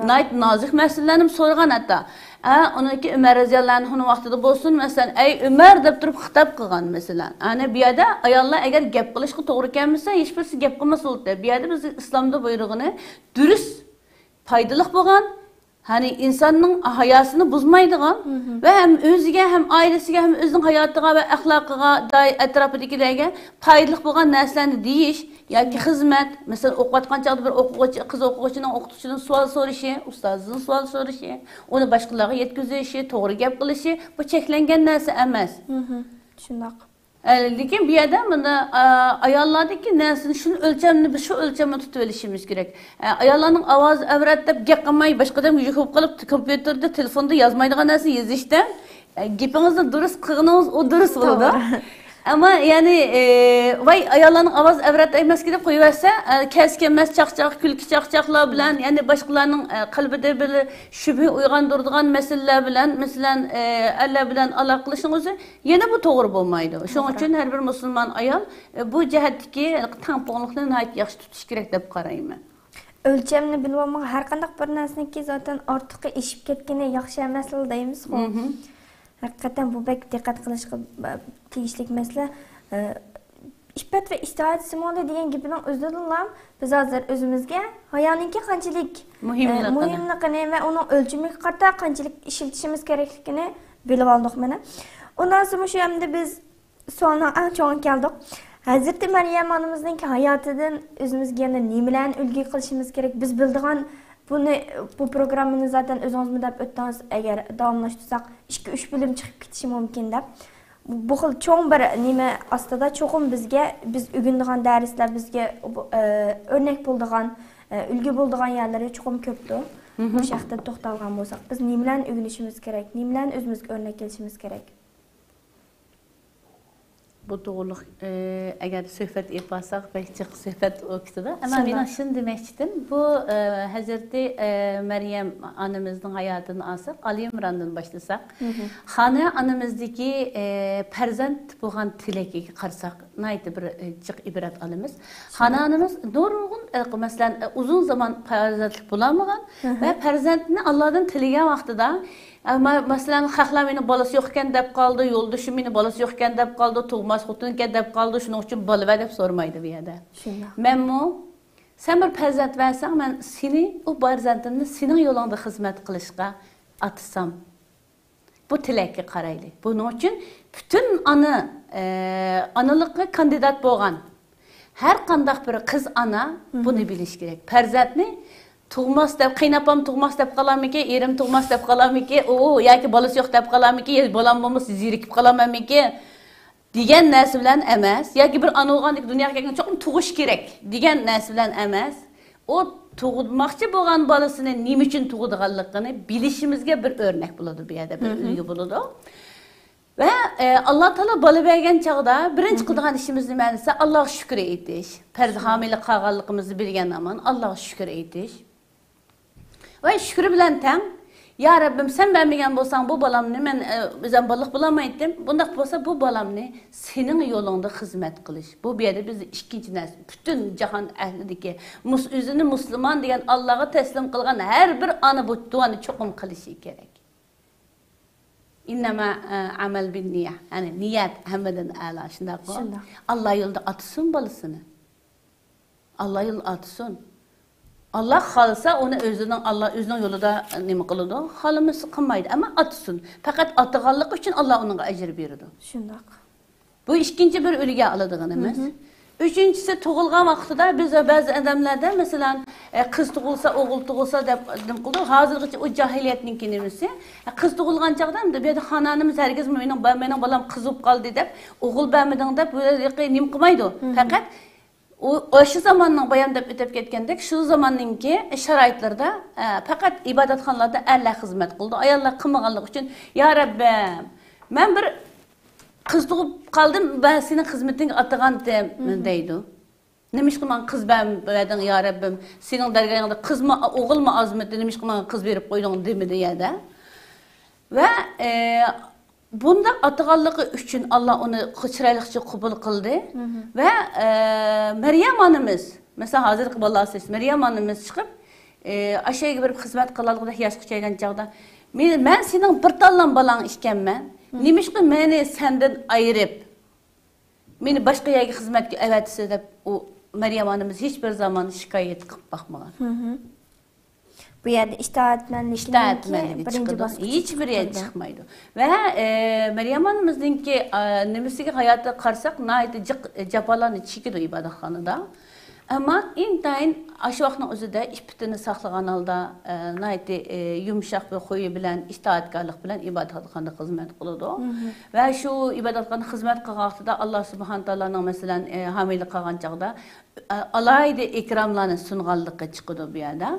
ناھايىتى نازۇك مەسىلىلەرنىمۇ سورىغان ھەتتا. ئە، ئۇنىڭكى ئۆمەر رەزىياللاھۇ ئەنھۇنىڭ ۋاقتىدا بولسۇن، مەسىلەن، «ئەي ئۆمەر» دەپ تۇرۇپ خىتاب قىلغان، مەسىلەن. ئەنە بۇ يەردە ئاياللار ئەگەر گەپ قىلىشقا توغرا كەلمىسە، ھېچبىرسى گەپ قىلمىسا بولاتتى. بۇ يەردە بىز ئىسلامدا بۇيرۇغىنى دۇرۇس، پايدىلىق بولغان، يەنى ئىنساننىڭ ھاياسىنى بۇزمايدىغان ۋە ھەم ئۆزىگە، ھەم ئائىلىسىگە، ھەم ئۆزىنىڭ ھاياتىغا ۋە ئەخلاقىغا دائىر ئەتراپىدىكىلەرگە پايدىلىق بولغان نەرسىلەرنى دېيىش ياكى خىزمەت، مەسىلەن، ئوقۇۋاتقان چاغدا بىر ئوقۇغۇچى، قىز ئوقۇغۇچىنىڭ ئوقۇتقۇچىدىن سوئال سورىشى، ئۇستازىدىن سوئال سورىشى، ئۇنى باشقىلارغا يەتكۈزۈشى، توغرا گەپ قىلىشى، بۇ چەكلەنگەن نەرسە ئەمەس. شۇنداق. ئە، لېكىن بۇ يەردە مانا، ئە، ئاياللاردىكى نەرسىنى شۇ ئۆلچەمنى، بىز شۇ ئۆلچەمنى تۇتۇۋېلىشىمىز كېرەك. ئە، ئاياللارنىڭ ئاۋازى ئەۋرەت دەپ گەپ قىلماي، باشقا ئادەمگە يۈك بولۇپ قېلىپ، كومپيۇتېردا، تېلېفوندا يازمايدىغان نەرسىنى يېزىشتىن، ئە، گېپىڭىزنى دۇرۇس قىلغىنىڭىز، ئۇ دۇرۇس بولىدۇ. توغرا. ئەمما، يەنى، ئە، ۋاي، ئاياللارنىڭ ئاۋازى ئەۋرەت ئەمەسكەن دەپ قويۇۋەتسە، ئە، كەلسە كەلمەس چاقچاق، كۈلكە چاقچاقلار بىلەن، يەنى باشقىلارنىڭ، ئە، قەلبىدە بىر شۈبھە ئويغاندۇرىدىغان مەسىلىلەر بىلەن، مەسىلەن، ئە، ئەرلەر بىلەن ئالاقىلىشىشنىڭ ئۆزى يەنە بۇ توغرا بولمايدۇ. شۇنىڭ توغرا. ئۈچۈن ھەر بىر مۇسۇلمان ئايال، ئە، بۇ جەھەتتىكى تەڭپۇڭلۇقنى ناھايىتى ياخشى تۇتۇش كېرەك دەپ قارايمەن. ئۆلچەمنى بىلىۋالمىغان ھەر قانداق بىر نەرسىنىڭكى زاتەن ئارتۇقى ئېشىپ كەتكىنى ياخشى ئەمەسلا دەيمىزغۇ. مھم. ھەقىقەتەن بۇ بەك دىققەت قىلىشقا، ئە، تېگىشلىك مەسىلە. ئە، ئىپپەت ۋە ئىتائەت سىمۋولى دېگەن گېپىنىڭ ئۆزىدىنلا بىز ھازىر ئۆزىمىزگە ھايانىڭكى قانچىلىك، مۇھىملىقىنى. ئە، مۇھىملىقىنى ۋە ئۇنىڭ ئۆلچىمىگە قارىتا قانچىلىك ئىشلىتىشىمىز كېرەكلىكىنى بىلىۋالدۇق مانا. ئۇنداق بولسا مۇشۇ ئەمدى بىز سوئالنىڭ ئەڭ چوڭىغا كەلدۇق. ھەزرىتى مەريەم ئانىمىزنىڭكى ھاياتىدىن ئۆزىمىزگە يەنە نېمىلەرنى ئۈلگە قىلىشىمىز كېرەك؟ بىز بىلىدىغان بۇنى، بۇ پروگراممىنى زاتەن ئۆزىڭىزمۇ دەپ ئۆتتىڭىز، ئەگەر داۋاملاشتۇرساق ئىككى، ئۈچ بۆلۈم چىقىپ كېتىشى مۇمكىن دەپ. بۇ خىل چوڭ بىر نېمە ئاستىدا چوقۇم بىزگە، بىز ئۆگىنىدىغان دەرسلەر، بىزگە، ئە، ئۆرنەك بولىدىغان، ئە، ئۈلگە بولىدىغان يەرلىرى چوقۇم كۆپتۇ. مھم. مۇشۇ ھەقتە توختالغان بولساق، بىز نېمىلەرنى ئۆگىنىشىمىز كېرەك، نېمىلەرنى ئۆزىمىزگە ئۆرنەك ئېلىشىمىز كېرەك؟ بۇ توغرۇلۇق، ئە، ئەگەر سۆھبەت ئېلىپ بارساق، بەك جىق سۆھبەت بولۇپ كېتىدۇ. ئەمما مېنىڭ شۇنى دېمەكچىدىم، بۇ، ئە، ھەزرىتى، ئە، مەريەم ئانىمىزنىڭ ھاياتىنى ئالساق، ئالى ئىمراندىن باشلىساق، خانا ئانىمىزدىكى، ئە، پەرزەنت بولغان تىلىكىگە قارىساق، ناھايىتى بىر، ئە، جىق ئىبرەت ئالىمىز. خانا ئانىمىز نۇرغۇن، ئە، مەسىلەن، ئە، ئۇزۇن زامان پەرزەنتلىك بولالمىغان ۋە پەرزەنتنى ئاللادىن تىلىگەن ۋاقتىدا، ئە، مە-، مەسىلەن، خەقلەر مېنىڭ بالىسى يوق ئىكەن دەپ قالدى، يولدىشىم مېنىڭ بالىسى يوق ئىكەن دەپ قالدى، تۇغماس خوتۇن ئىكەن دەپ قالدى، شۇنىڭ ئۈچۈن بالا بەر دەپ سورىمايدۇ بۇ يەردە. شۇنداق. مەنمۇ، سەن بىر پەرزەنت بەرسەڭ، مەن سېنى، ئۇ پەرزەنتىمنى سېنىڭ يولۇڭدا خىزمەت قىلىشقا ئاتىسام، بۇ تىلەككە قارايلى. بۇنىڭ ئۈچۈن پۈتۈن ئانا، ئە، ئانىلىققا كاندىدات بولغان ھەر قانداق بىر قىز ئانا بۇنى بىلىشى كېرەك. پەرزەنتنى تۇغماس دەپ، قېيىنئاپام تۇغماس دەپ قالارمىكىن، ئېرىم تۇغماس دەپ قالارمىكىن، ئۇ ياكى بالىسى يوق دەپ قالارمىكىن، يا بالام بولمىسا زېرىكىپ قالارمەنمىكىن دېگەن نەرسە بىلەن ئەمەس، ياكى بىر ئانا بولغاندىكىن دۇنياغا كەلگەن چوقۇم تۇغۇش كېرەك دېگەن نەرسە بىلەن ئەمەس. ئۇ تۇغماقچى بولغان بالىسىنى نېمە ئۈچۈن تۇغىدىغانلىقىنى بىلىشىمىزگە بىر ئۆرنەك بولىدۇ، بۇ يەردە بىر ئۈلگە بولىدۇ. ۋە، ئە، ئاللا تائالا بالا بەرگەن چاغدا بىرىنچى قىلىدىغان ئىشىمىز نېمە دېسە، ئاللاغا شۈكۈر ئېيتىش. پەرز ھامىلە قالغانلىقىمىزنى بىلگەن ھامان ئاللاغا شۈكۈر ئېيتىش. ۋە شۈكرى بىلەن تەڭ، يا رەببىم، سەن بەرمىگەن بولساڭ بۇ بالامنى مەن، ئە، ئۆزۈم بالىلىق بولالمايتتىم. بۇنداق بولسا بۇ بالامنى سېنىڭ يولۇڭدا خىزمەت قىلىش. بۇ، بۇ يەردە بىز ئىككىنچى نەرسە، پۈتۈن جاھان ئەھلىدىكى مۇس-، ئۆزىنى مۇسۇلمان دېگەن ئاللاغا تەسلىم قىلغان ھەر بىر ئانا بۇ دۇئانى چوقۇم قىلىشى كېرەك. ئىننەما، ئە، ئەمەل بىننىيە. يەنى نىيەت ھەممىدىن ئەلا، شۇنداققۇ؟ شۇنداق. ئاللا يولىدا ئاتىسۇن بالىسىنى. ئاللا يولىدا ئاتىسۇن. ئاللا خالىسا ئۇنى ئۆزىنىڭ، ئاللا ئۆزىنىڭ يولىدا نېمە قىلىدۇ؟ خالىمىسا قىلمايدۇ. ئەمما ئاتىسۇن. پەقەت ئاتىغانلىقى ئۈچۈن ئاللا ئۇنىڭغا ئەجىر بېرىدۇ. شۇنداق. بۇ ئىككىنچى بىر ئۈلگە ئالىدىغىنىمىز. ئۈچىنچىسى، تۇغۇلغان ۋاقتىدا بىز بەزى ئادەملەردە، مەسىلەن، ئە، قىز تۇغۇلسا، ئوغۇل تۇغۇلسا دەپ نېمە قىلىدۇ. ھازىرغىچە ئۇ جاھىلىيەتنىڭكى نېمىسى. ئە، قىز تۇغۇلغان چاغدا بۇ يەردە خانانىمىز ھەرگىز مېنىڭ، مېنىڭ بالام قىز بولۇپ قالدى دەپ، ئوغۇل بەرمىدىڭ دەپ، بۇ يەردە نېمە قىلمايدۇ. پەقەت ئۇ، ئاشۇ زاماننىڭ بايام دەپ ئۆتۈپ كەتكەندەك، شۇ زاماننىڭكى شارائىتلىرىدا، ئە، پەقەت ئىبادەتخانىلاردا ئەرلەر خىزمەت قىلىدۇ. ئاياللار قىلمىغانلىقى ئۈچۈن، يا رەببىم، مەن بىر قىز تۇغۇپ قالدىم، مەن سېنىڭ خىزمىتىڭگە ئاتىغانتىم، دەيدۇ. نېمىشقا ماڭا قىز بەرمىدىڭ، يا رەببىم؟ سېنىڭ دەرگاھىڭدا قىزمۇ، ئوغۇلمۇ ئازمىدى، نېمىشقا ماڭا قىز بېرىپ قويدۇڭ دېمىدى يەدە. ۋە، ئە، بۇنداق ئاتىغانلىقى ئۈچۈن ئاللا ئۇنى چىرايلىقچە قوبۇل قىلدى. ۋە، ئە، مەريەم ئانىمىز، مەسىلەن، ھازىرقى بالاسى مەريەم ئانىمىز چىقىپ، ئە، ئاشۇ يەرگە بېرىپ خىزمەت قىلالىغۇدەك ياشقا كەلگەن چاغدا، مېنى، مەن سېنىڭ بىر تاللام بالاڭ ئىكەنمەن، نېمىشقا مېنى سەندىن ئايرىپ، مېنى باشقا يەرگە خىزمەتكە ئەۋەتسە دەپ، ئۇ مەريەم ئانىمىز ھېچ بىر زامان شىكايەت قىلىپ باقمىغان. بۇ يەردە ئىتائەتمەنلىكنىڭكى ئىتائەتمەنلىكى بىرىنچى چىقىدۇ. باسقۇچ ھېچ بىر يەر چىقمايدۇ. ۋە، ئە، مەريەم ئانىمىزنىڭكى، ئە، نېمىسىگە، ھاياتىغا قارىساق، ناھايىتى جىق، ئە، جاپالارنى چېكىدۇ ئىبادەتخانىدا. ئەمما ئىنتايىن ئاشۇ ۋاقىتنىڭ ئۆزىدە ئىپپىتىنى ساقلىغان ھالدا، ئە، ناھايىتى، ئە، يۇمشاق بىر خۇيى بىلەن، ئىتائەتكارلىق بىلەن ئىبادەتخانىدا خىزمەت قىلىدۇ. ۋە شۇ ئىبادەتخانىدا خىزمەت قىلغان ۋاقتىدا ئاللا سۇبھانە تائالانىڭ، مەسىلەن، ئە، ھامىلە قالغان چاغدا، ئە، ئالاھىدە ئىكراملارنى سۇنغانلىقى چىقىدۇ بۇ يەردە.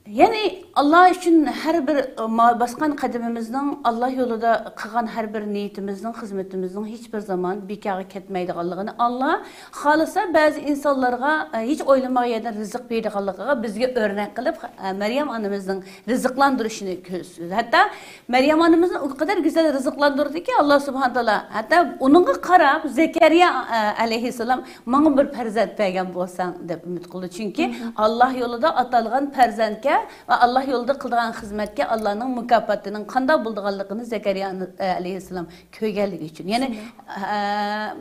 يەنى، ئاللا ئۈچۈن ھەر بىر، ئە، ما-، باسقان قەدىمىمىزنىڭ، ئاللا يولىدا قىلغان ھەر بىر نىيىتىمىزنىڭ، خىزمىتىمىزنىڭ ھېچ بىر زامان بىكارغا كەتمەيدىغانلىقىنى، ئاللا خالىسا بەزى ئىنسانلارغا، ئە، ھېچ ئويلىمىغان يەردىن رىزىق بېرىدىغانلىقىغا بىزگە ئۆرنەك قىلىپ، ئە، مەريەم ئانىمىزنىڭ رىزىقلاندۇرۇشىنى كۆرسىتىدۇ. ھەتتا مەريەم ئانىمىزنى ئۇ قەدەر گۈزەل رىزىقلاندۇردىكى، ئاللا سۇبھانە تائالا، ھەتتا ئۇنىڭغا قاراپ زەكەرىيا، ئە، ئەلەيھىسسالام ماڭا بىر پەرزەنت بەرگەن بولساڭ دەپ ئۈمىد قىلدى. چۈنكى ئاللا يولىدا ئاتالغان پەرزەنتكە ۋە ئاللا يولىدا قىلىدىغان خىزمەتكە ئاللانىڭ مۇكاپاتىنىڭ قانداق بولىدىغانلىقىنى زەكەرىيا، ئە، ئەلەيھىسسالام كۆرگەنلىكى ئۈچۈن. يەنى، ئە،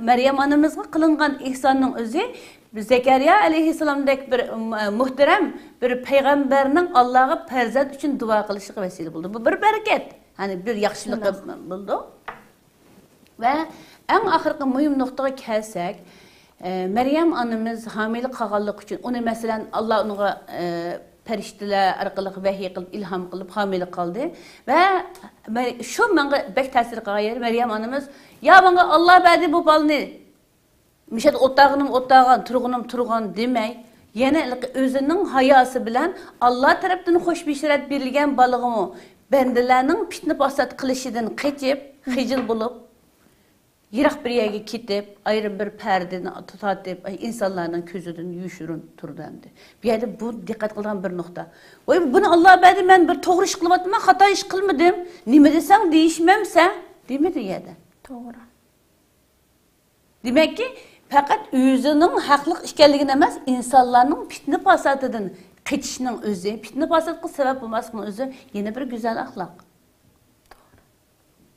مەريەم ئانىمىزغا قىلىنغان ئېھساننىڭ ئۆزى زەكەرىيا ئەلەيھىسسالامدەك بىر، ئە، مۇھتەرەم بىر پەيغەمبەرنىڭ ئاللاغا پەرزەنت ئۈچۈن دۇئا قىلىشىغا ۋەسىلە بولدى. بۇ بىر بەرىكەت، يەنى بىر ياخشىلىققا بولىدۇ. ۋە ئەڭ ئاخىرقى مۇھىم نۇقتىغا كەلسەك، ئە، مەريەم ئانىمىز ھامىلە قالغانلىقى ئۈچۈن ئۇنى، مەسىلەن، ئاللا ئۇنىڭغا، ئە، پەرىشتىلەر ئارقىلىق ۋەھىي قىلىپ، ئىلھام قىلىپ ھامىلە قالدى. ۋە مە-، شۇ ماڭا بەك تەسىر قىلغان يېرى، مەريەم ئانىمىز، يا ماڭا ئاللا بەردى بۇ بالىنى، مۇشۇ يەردە ئولتۇرغىنىم ئولتۇرغان، تۇرغىنىم تۇرغان دېمەي، يەنە ئۆزىنىڭ ھاياسى بىلەن ئاللا تەرەپتىن خۇش بېشارەت بېرىلگەن بالىغىمۇ بەندىلەرنىڭ پىتنە پاسات قىلىشىدىن قېچىپ، خىجىل بولۇپ، يىراق بىر يەرگە كېتىپ، ئايرىم بىر پەردىنى تارتىپ، ئىنسانلارنىڭ كۆزىدىن يوشۇرۇن تۇرىدۇ ئەمدى. بۇ يەردە بۇ دىققەت قىلىدىغان بىر نۇقتا. ۋاي، بۇنى ئاللا بەردى، مەن بىر توغرا ئىش قىلىۋاتىمەن، خاتا ئىش قىلمىدىم. نېمە دېسەڭ دېيىشمەمسەن، دېمىدى ئۇ يەردە. توغرا. دېمەككى، پەقەت ئۆزىنىڭ ھەقلىق ئىكەنلىكىنى ئەمەس، ئىنسانلارنىڭ پىتنە-پاساتىدىن قېچىشنىڭ ئۆزى، پىتنە-پاساتقا سەۋەب بولماسلىقنىڭ ئۆزى يەنە بىر گۈزەل ئەخلاق.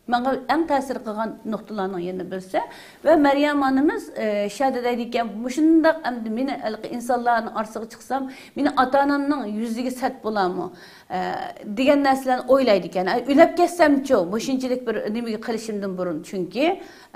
ماڭا ئەڭ تەسىر قىلغان نۇقتىلارنىڭ يەنە بىرسى. ۋە مەريەم ئانىمىز، ئە، شەدە دەيدىكەن، مۇشۇنداق ئەمدى مېنى ھېلىقى ئىنسانلارنىڭ ئارىسىغا چىقسام، مېنى ئاتا-ئانامنىڭ يۈزىگە سەت بولارمۇ؟ ئە، دېگەن نەرسىلەرنى ئويلايدىكەن. ئە، ئۆلۈپ كەتسەمچۇ؟ مۇشۇنچىلىك بىر نېمىگە قىلىشىمدىن بۇرۇن. چۈنكى،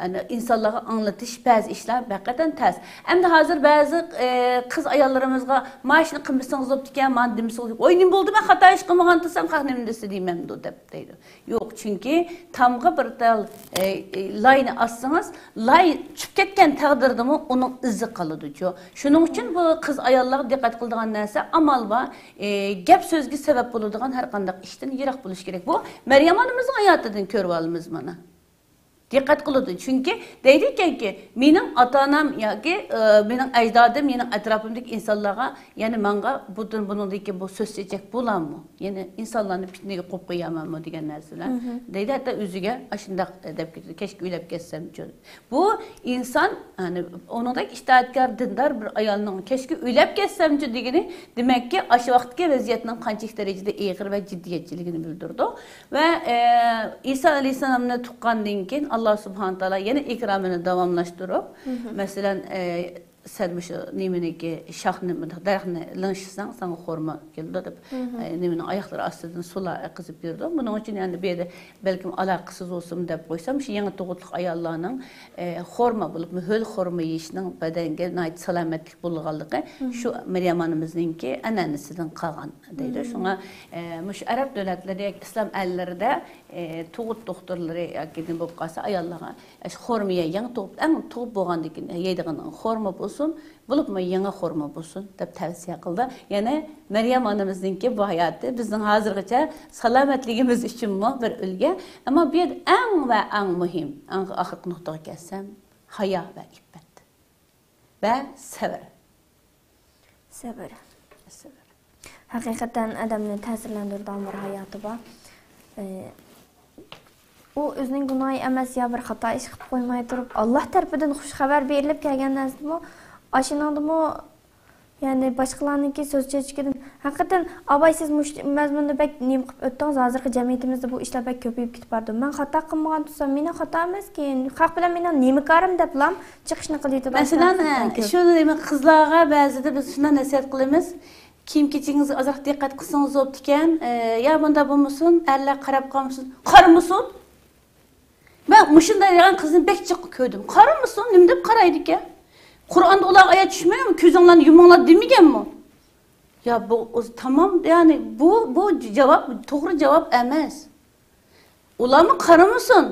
ئەنە، ئىنسانلارغا ئاڭلىتىش بەزى ئىشلار ھەقىقەتەن تەس. ئەمدى ھازىر بەزى، ئە، قىز ئاياللىرىمىزغا، مانا شۇنى قىلمىسىڭىز بوپتىكەن، مانا دېمىسىڭىز، ۋاي، نېمە بولدى، مەن خاتا ئىش قىلمىغان تۇرسام، قاق نېمە دېسە دېيمەمدۇ دەپ دەيدۇ. يوق، چۈنكى تامغا بىر تال، ئە، ئە، لاينى ئاسسىڭىز، لاي چۈشۈپ كەتكەن تەقدىردىمۇ ئۇنىڭ ئىزى قالىدۇچۇ. شۇنىڭ ئۈچۈن بۇ قىز ئاياللارغا دىققەت قىلىدىغان نەرسە ئامال بار، ئە، گەپ سۆزگە سەۋەب بولىدىغان ھەر قانداق ئىشتىن يىراق بولۇش كېرەك. بۇ مەريەم ئانىمىزنىڭ ھاياتىدىن كۆرۈۋالىمىز مانا. دىققەت قىلىدۇ. چۈنكى دەيدىكەنكى، مېنىڭ ئاتا-ئانام ياكى، ئە، مېنىڭ ئەجدادىم، مېنىڭ ئەتراپىمدىكى ئىنسانلارغا، يەنى ماڭا بۇدىن بۇنىڭدىن كېيىن بۇ سۆز چېچەك بولامۇ؟ يەنى ئىنسانلارنى پىتنىگە قويۇپ قويامەنمۇ دېگەن نەرسىلەر. مھم. دەيدۇ، ھەتتا ئۆزىگە ئاشۇنداق دەپ كېتىدۇ، كەچكە ئۆلۈپ كەتسەمچۇ؟ بۇ ئىنسان، يەنى ئۇنىڭدەك ئىتائەتكار، دىندار بىر ئايالنىڭ كەچكە ئۆلۈپ كەتسەمچۇ دېگىنى، دېمەككى، ئاشۇ ۋاقىتتىكى ۋەزىيەتنىڭ قانچىلىك دەرىجىدە ئېغىر ۋە جىددىيەتچىلىكىنى بىلدۈرىدۇ. ۋە، ئە، ئىسا ئەلەيھىسسالامنى تۇغقاندىن كېيىن، ئاللا سۇبھانە تائالا يەنە ئىكرامىنى داۋاملاشتۇرۇپ، مھم. مەسىلەن، ئە، سەن مۇشۇ نېمىنىڭكى، شاخنى، مۇنداق دەرەخنى لىڭشىساڭ، ساڭا خورما كېلىدۇ دەپ، مھم. ئە، نېمىنىڭ ئاياغلىرى ئاستىدىن سۇلار ئېقىزىپ بېرىدۇ. بۇنىڭ ئۈچۈن ئەمدى بۇ يەردە بەلكىم ئالاقىسىز بولسىمۇ دەپ قويسام، شۇ يېڭى تۇغۇتلۇق ئاياللارنىڭ، ئە، خورما بولۇپمۇ ھۆل خورما يېيىشنىڭ بەدەنگە ناھايىتى سالامەتلىك بولىدىغانلىقى مھم. شۇ مەريەم ئانىمىزنىڭكى ئەنئەنىسىدىن قالغان دەيدۇ. مم. شۇڭا، ئە، مۇشۇ ئەرەب دۆلەتلىرى ياكى ئىسلام ئەللىرىدە، ئە، تۇغۇت دوختۇرلىرى ياكى نېمە بولۇپ قالسا، ئاياللارغا، ئە، شۇ خورما يەڭ تۇغۇپ، ئەڭ تۇغۇپ بولغاندىن كېيىن يەيدىغىنىڭ خورما بولسۇن، بولۇپمۇ يېڭى خورما بولسۇن دەپ تەۋسىيە قىلدى. يەنى مەريەم ئانىمىزنىڭكى بۇ ھاياتى بىزنىڭ ھازىرغىچە سالامەتلىكىمىز ئۈچۈنمۇ بىر ئۈلگە. ئەمما بۇ يەردە ئەڭ ۋە ئەڭ مۇھىم، ئەڭ ئاخىرقى نۇقتىغا كەلسەم، ھايا ۋە ئىپپەت. ۋە سەۋر. سەۋر. سەۋر. ھەقىقەتەن ئادەمنى تەسىرلەندۈرىدىغان بىر ھاياتى بار. ئى، ئۇ ئۆزىنىڭ گۇناھى ئەمەس يا بىر خاتا ئىش قىلىپ قويماي تۇرۇپ، ئاللا تەرىپىدىن خۇش خەۋەر بېرىلىپ كەلگەن نەرسىدىمۇ، ئاشۇنىڭدىمۇ، يەنى باشقىلارنىڭكى سۆز چېچىكىدىن، ھەقىقەتەن ئاباي سىز مۇشۇ مەزمۇندا بەك نېمە قىلىپ ئۆتتىڭىز، ھازىرقى جەمئىيىتىمىزدە بۇ ئىشلار بەك كۆپىيىپ كېتىپ بارىدۇ. مەن خاتا قىلمىغان تۇرسام، مېنىڭ خاتا ئەمەسكەن، خەق بىلەن مېنىڭ نېمە كارىم دەپلام چىقىشنى قىلىۋېتىدىغان ئىشلار مەسىلەن، خېلى كۆپ. شۇ نېمە قىزلارغا بەزىدە بىز شۇنداق نەسىھەت قىلىمىز، كىيىم كېچىكىڭىزگە ئازراق دىققەت قىلسىڭىز بوپتىكەن، ئە، يا بۇنداق بولمىسۇن، ئەرلەر قاراپ قالمىسۇن. قارىمىسۇن! مەن مۇشۇنداق دېگەن قىزنى بەك جىق كۆردۈم. قارىمىسۇن، نېمە دەپ قارايدىكەن؟ قۇرئاندا ئۇلارغا ئايەت چۈشمىگەنمۇ، كۆزۈڭلارنى يۇمۇڭلار دېمىگەنمۇ؟ يا بۇ ئۆزى تامام، يەنى بۇ، بۇ جاۋاب، توغرا جاۋاب ئەمەس. ئۇلارمۇ قارىمىسۇن.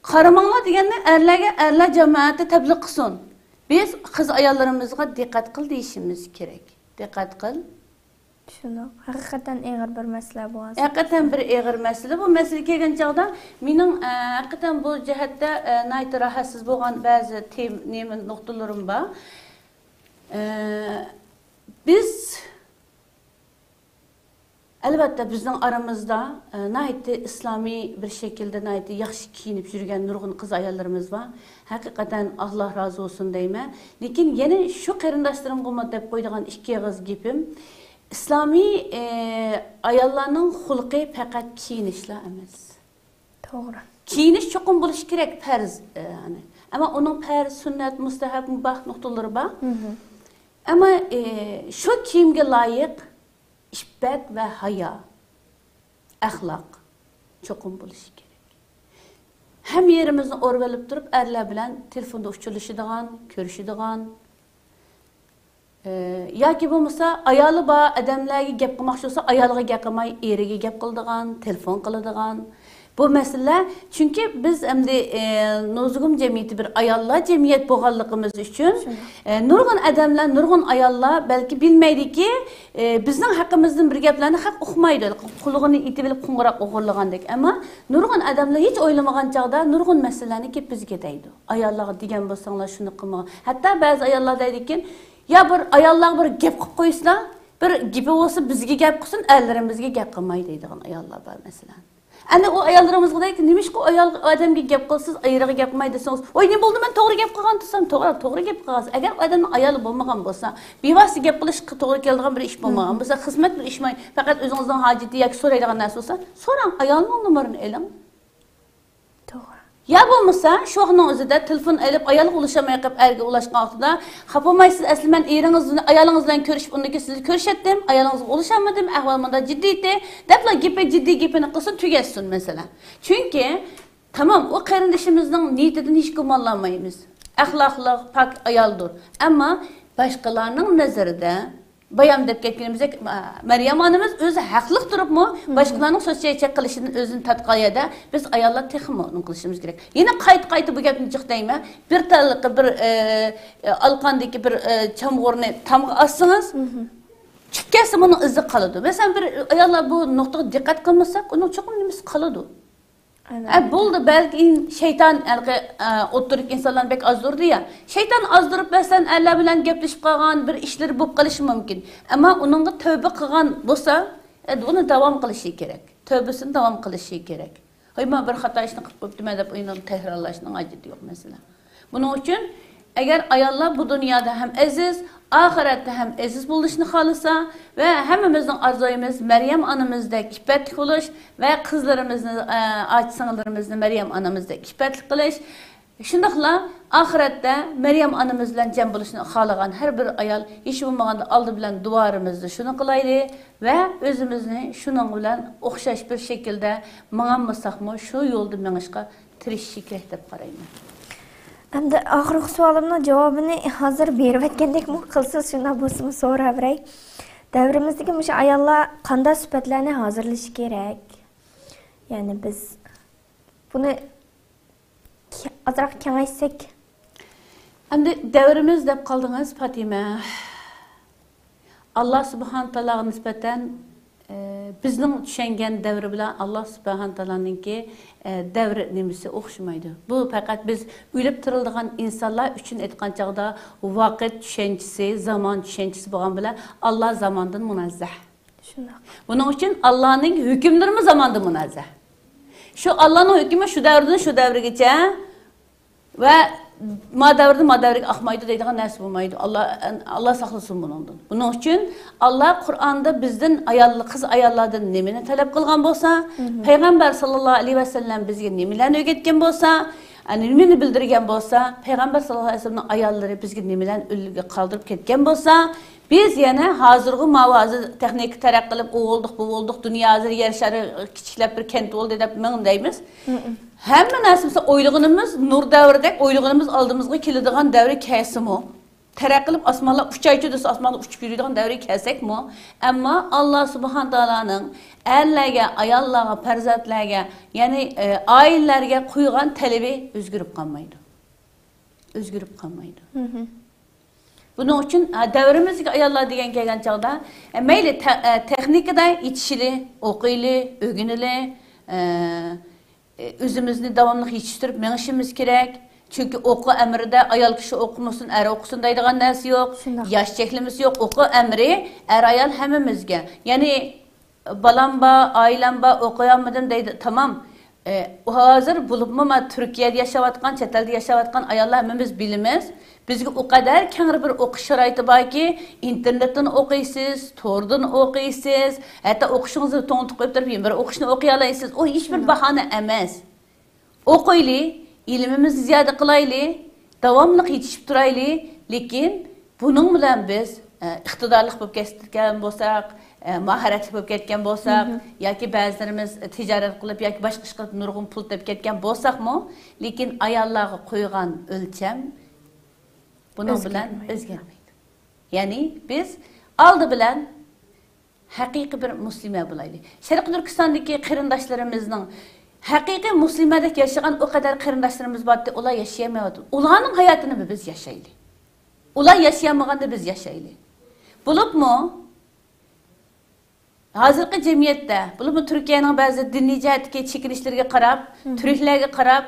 قارىماڭلار دېگەننى ئەرلەرگە ئەرلەر جامائەتتە تەبلىغ قىلسۇن. بىز قىز ئاياللىرىمىزغا دىققەت قىل دېيىشىمىز كېرەك. دىققەت قىل. شۇنداق. ھەقىقەتەن ئېغىر بىر مەسىلە بۇ ھازىر. ھەقىقەتەن بىر ئېغىر مەسىلە. بۇ مەسىلە كەلگەن چاغدا مېنىڭ، ئە، ھەقىقەتەن بۇ جەھەتتە، ئە، ناھايىتى راھەتسىز بولغان بەزى تېم-، نېمە نۇقتىلىرىم بار. ئە، بىز، ئەلۋەتتە، بىزنىڭ ئارىمىزدا، ئە، ناھايىتى ئىسلامىي بىر شەكىلدە ناھايىتى ياخشى كىيىنىپ يۈرگەن نۇرغۇن قىز ئاياللىرىمىز بار. ھەقىقەتەن ئاللا رازى بولسۇن دەيمەن. لېكىن يەنە شۇ قېرىنداشلىرىمغىمۇ دەپ قويىدىغان ئىككى ئېغىز گېپىم، ئىسلامىي، ئە، ئاياللارنىڭ خۇلقى پەقەت كىيىنىشلا ئەمەس. توغرا. كىيىنىش چوقۇم بولۇشى كېرەك، پەرز، ئە، يەنى. ئەمما ئۇنىڭ پەرز، سۈننەت، مۇستەھەب، مۇباھ نۇقتىلىرى بار. مھم. ئەمما، ئە، شۇ كىيىمگە لايىق ئىپپەت ۋە ھايا، ئەخلاق چوقۇم بولۇشى كېرەك. ھەممە يېرىمىزنى ئورىۋېلىپ تۇرۇپ، ئەرلەر بىلەن تېلېفوندا ئۇچۇرلىشىدىغان، كۆرۈشىدىغان، ئى، ياكى بولمىسا، ئايالى بار ئادەملەرگە گەپ قىلماقچى بولسا، ئايالىغا گەپ قىلماي، ئېرىگە گەپ قىلىدىغان، تېلېفون قىلىدىغان. بۇ مەسىلىلەر، چۈنكى بىز ئەمدى، ئە، نوزۇگۇم جەمئىيىتى بىر ئاياللار جەمئىيەت بولغانلىقىمىز ئۈچۈن، شۇنداق. ئە، نۇرغۇن ئادەملەر، نۇرغۇن ئاياللار بەلكى بىلمەيدىكى، ئە، بىزنىڭ ھەققىمىزدىن بىر گەپلەرنى خەق ئۇقمايدۇ، قۇلىقىنى ئېتىۋېلىپ قوڭغۇراق ئوغرىلىغاندەك. ئەمما نۇرغۇن ئادەملەر ھېچ ئويلىمىغان چاغدا نۇرغۇن مەسىلىلەرنى كېلىپ بىزگە دەيدۇ. ئاياللارغا دېگەن بولساڭلار شۇنى قىلمىغان. ھەتتا بەزى ئاياللار دەيدىكەن، يا بىر ئاياللارغا بىر گەپ قىلىپ قويسىلا، بىر گېپى بولسا بىزگە گەپ قىلسۇن، ئەرلىرىمىزگە گەپ قىلماي دەيدىغان ئاياللار بار مەسىلەن. ئەنە ئۇ ئاياللىرىمىزغا دەيدۇ، نېمىشقا ئۇ ئايال ئادەمگە گەپ قىلسىز، ئېرىغا گەپ قىلماي دېسىڭىز، ۋاي نېمە بولدى، مەن توغرا گەپ قىلغان دېسەم، توغرا، توغرا گەپ قىلغانسىز. ئەگەر ئۇ ئادەمنىڭ ئايالى بولمىغان بولسا، بىۋاسىتە گەپ قىلىشقا توغرا كېلىدىغان بىر ئىش بولمىغان بولسا، خىزمەت بىر ئىش، پەقەت ئۆزىڭىزنىڭ ھاجىتى ياكى سورايدىغان نەرسە بولسا، سوراڭ، ئايالنىڭ نومۇرىنى ئېلىڭ. توغرا. يا بولمىسا شۇ ۋاقىتنىڭ ئۆزىدە تېلېفون ئېلىپ، ئايالغا ئۇلىشالماي قېلىپ، ئەرگە ئۇلاشقان ۋاقتىدا، خاپا بولمايسىز، ئەسلى مەن ئېرىڭىز بىلەن، ئايالىڭىز بىلەن كۆرۈشۈپ، ئۇندىن كېيىن سىزنى كۆرۈشەتتىم، ئايالىڭىزغا ئۇلىشالمىدىم، ئەھۋال مۇنداق جىددىيتى، دەپلا گېپى جىددىي گېپىنى قىلسۇن، تۈگەتسۇن مەسىلە. چۈنكى، تامام، ئۇ قېرىندىشىمىزنىڭ نىيىتىدىن ھېچ گۇمانلانمايمىز. ئەخلاقلىق، پاك ئايالدۇر. ئەمما باشقىلارنىڭ نەزىرىدە بايام دەپ كەتكىنىمىزدەك، مە-، مەريەم ئانىمىز ئۆزى ھەقلىق تۇرۇپمۇ، باشقىلارنىڭ سۆز چەك قىلىشىدىن ئۆزىنى تارتقان يەردە بىز ئاياللار تېخىمۇ نېمە قىلىشىمىز كېرەك. يەنە قايتا-قايتا بۇ گەپنى جىق دەيمەن. بىر تاللىقى بىر، ئە، ئە، ئالقاندىكى بىر، ئە، چامغۇرنى تامغا ئاسسىڭىز، چۈشۈپ كەتسە بۇنىڭ ئىزى قالىدۇ. مەسىلەن، بىر ئاياللار بۇ نۇقتىغا دىققەت قىلمىساق، ئۇنىڭ چوقۇم نېمىسى قالىدۇ. ئە، بولدى، بەلكى شەيتان ھېلىقى، ئە، ئوتتۇرىدىكى ئىنسانلارنى بەك ئازدۇرىدۇ يا. شەيتان ئازدۇرۇپ مەسىلەن، ئەرلەر بىلەن گەپلىشىپ قالغان بىر ئىشلىرى بولۇپ قېلىشى مۇمكىن. ئەمما ئۇنىڭغا تەۋبە قىلغان بولسا، ئە، ئۇنى داۋام قىلىشى كېرەك. تەۋبىسىنى داۋام قىلىشى كېرەك. ھەي، مەن بىر خاتا ئىشنى قىلىپ قويۇپتىمەن دەپ ئۇنى تەكرارلاشنىڭ ھاجىتى يوق مەسىلەن. بۇنىڭ ئۈچۈن ئەگەر ئاياللار بۇ دۇنيادا ھەم ئەزىز، ئاخىرەتتە ھەم ئەزىز بولۇشنى خالىسا ۋە ھەممىمىزنىڭ ئارزۇيىمىز مەريەم ئانىمىزدەك ئىپپەتلىك بولۇش ۋە قىزلىرىمىزنى، ئە، ئاچا سىڭىللىرىمىزنى مەريەم ئانىمىزدەك ئىپپەتلىك قىلىش، شۇنداقلا ئاخىرەتتە مەريەم ئانىمىز بىلەن جەم بولۇشنى خالىغان ھەر بىر ئايال، ھېچ بولمىغاندا ئالدى بىلەن دۇئالىرىمىزنى شۇنى قىلايلى ۋە ئۆزىمىزنى شۇنىڭ بىلەن ئوخشاش بىر شەكىلدە ماڭالمىساقمۇ، شۇ يولدا مېڭىشقا تىرىشىشى كېرەك دەپ قارايمەن. ئەمدى ئاخىرقى سوئالىمنىڭ جاۋابىنى ھازىر بېرىۋەتكەندەكمۇ قىلسىز، شۇنداق بولسىمۇ سوراۋېرەي. دەۋرىمىزدىكى مۇشۇ ئاياللار قانداق سۈپەتلەرنى ھازىرلىشى كېرەك؟ يەنى بىز بۇنى كە-، ئازراق كېڭەيتسەك. ئەمدى دەۋرىمىز دەپ قالدىڭىز، پاتىمە. ئاللا سۇبھانە تائالاغا نىسبەتەن، ئە، بىزنىڭ چۈشەنگەن دەۋرى بىلەن ئاللا سۇبھانە تائالانىڭكى، ئە، دەۋر نېمىسى ئوخشىمايدۇ. بۇ پەقەت بىز ئۆلۈپ تىرىلىدىغان ئىنسانلار ئۈچۈن ئېيتقان چاغدا ۋاقىت چۈشەنچىسى، زامان چۈشەنچىسى بولغان بىلەن ئاللا زاماندىن مۇنەززەھ. شۇنداق. بۇنىڭ ئۈچۈن ئاللانىڭ ھۆكۈملىرىمۇ زاماندىن مۇنەززەھ. شۇ ئاللانىڭ ھۆكمى شۇ دەۋردىن شۇ دەۋرگىچە ۋە ما دەۋردىن ما دەۋرگە ئاقمايدۇ دەيدىغان نەرسە بولمايدۇ. ئاللا، ئاللا ساقلىسۇن بۇنىڭدىن. بۇنىڭ ئۈچۈن ئاللا قۇرئاندا بىزدىن ئايال، قىز ئاياللاردىن نېمىنى تەلەپ قىلغان بولسا، پەيغەمبەر ساللاللاھۇ ئەلەيھى ۋەسەللەم بىزگە نېمىلەرنى ئۆگەتكەن بولسا، نېمىنى بىلدۈرگەن بولسا، پەيغەمبەر ساللاللاھۇ ئەلەيھى ۋەسەللەمنىڭ ئاياللىرى بىزگە نېمىلەرنى ئۈلگە قالدۇرۇپ كەتكەن بولسا، بىز يەنە ھازىرغۇ ماۋۇ ھازىر تېخنىكا تەرەققىي قىلىپ، ئۇ بولدۇق، بۇ بولدۇق، دۇنيا ھازىر يەر شارى كىچىكلەپ بىر كەنت بولدى دەپ مىڭ دەيمىز. ھەممە نەرسىمىز ئويلىغىنىمىز نۇر دەۋرىدەك ئويلىغىنىمىز ئالدىمىزغا كېلىدىغان دەۋرى كەلسىمۇ، تەرەققىي قىلىپ ئاسمانلار ئۇچايچۇ دېسە، ئاسماندا ئۇچۇپ يۈرىدىغان دەۋرگە كەلسەكمۇ، ئەمما ئاللا سۇبھانە تائالانىڭ ئەرلەرگە، ئاياللارغا، پەرزەنتلەرگە، يەنى، ئە، ئائىلىلەرگە قويغان تەلىپى ئۆزگىرىپ قالمايدۇ. ئۆزگىرىپ قالمايدۇ. بۇنىڭ ئۈچۈن، ھە، دەۋرىمىزدىكى ئاياللار دېگەن كەلگەن چاغدا، ئە، مەيلى تە-، ئە، تېخنىكىدا يېتىشىلى، ئوقۇيلى، ئۆگىنىلى، ئە، ئۆزىمىزنى داۋاملىق يېتىشتۈرۈپ مېڭىشىمىز كېرەك. چۈنكى ئوقۇ ئەمرىدە ئايال كىشى ئوقۇمىسۇن، ئەر ئوقۇسۇن دەيدىغان نەرسە يوق. شۇنداق. ياش چەكلىمىسى يوق. ئوقۇ ئەمرى ئەر-ئايال ھەممىمىزگە. يەنى بالام بار، ئائىلەم بار، ئوقۇيالمىدىم دەيدۇ. تامام. ئە، ھازىر بولۇپمۇ مانا تۈركىيەدە ياشاۋاتقان، چەت ئەلدە ياشاۋاتقان ئاياللار ھەممىمىز بىلىمىز. بىزگە ئۇ قەدەر كەڭرى بىر ئوقۇش شارائىتى باركى، ئىنتېرنېتتىن ئوقۇيسىز، توردىن ئوقۇيسىز، ھەتتا ئوقۇشىڭىزنى توڭلىتىپ قويۇپ تۇرۇپ، يەنە بىر ئوقۇشنى ئوقۇيالايسىز. ئۇ ھېچبىر باھانە ئەمەس. ئوقۇيلى، ئىلمىمىزنى زىيادە قىلايلى، داۋاملىق يېتىشىپ تۇرايلى، لېكىن بۇنىڭ بىلەن بىز، ئە، ئىقتىدارلىق بولۇپ كەتكەن بولساق، ئە، ماھارەتلىك بولۇپ كەتكەن بولساق، ياكى بەزىلىرىمىز تىجارەت قىلىپ ياكى باشقا ئىش قىلىپ نۇرغۇن پۇل تېپىپ كەتكەن بولساقمۇ، لېكىن ئاياللارغا قويغان ئۆلچەم بۇنىڭ بىلەن ئۆزگەرمەيدۇ. يەنى بىز ئالدى بىلەن ھەقىقىي بىر مۇسلىمە بولايلى. شەرقىي تۈركىستاندىكى قېرىنداشلىرىمىزنىڭ ھەقىقىي مۇسلىمەدەك ياشىغان ئۇ قەدەر قېرىنداشلىرىمىز بارتى، ئۇلار ياشىيالمايۋاتىدۇ. ئۇلارنىڭ ھاياتىنى بىز ياشايلى. ئۇلار ياشىيالمىغاندا بىز ياشايلى. بولۇپمۇ، ھازىرقى جەمئىيەتتە، بولۇپمۇ تۈركىيەنىڭ بەزى دىنىي جەھەتتىكى چېكىنىشلىرىگە قاراپ، مم. تۈركلەرگە قاراپ،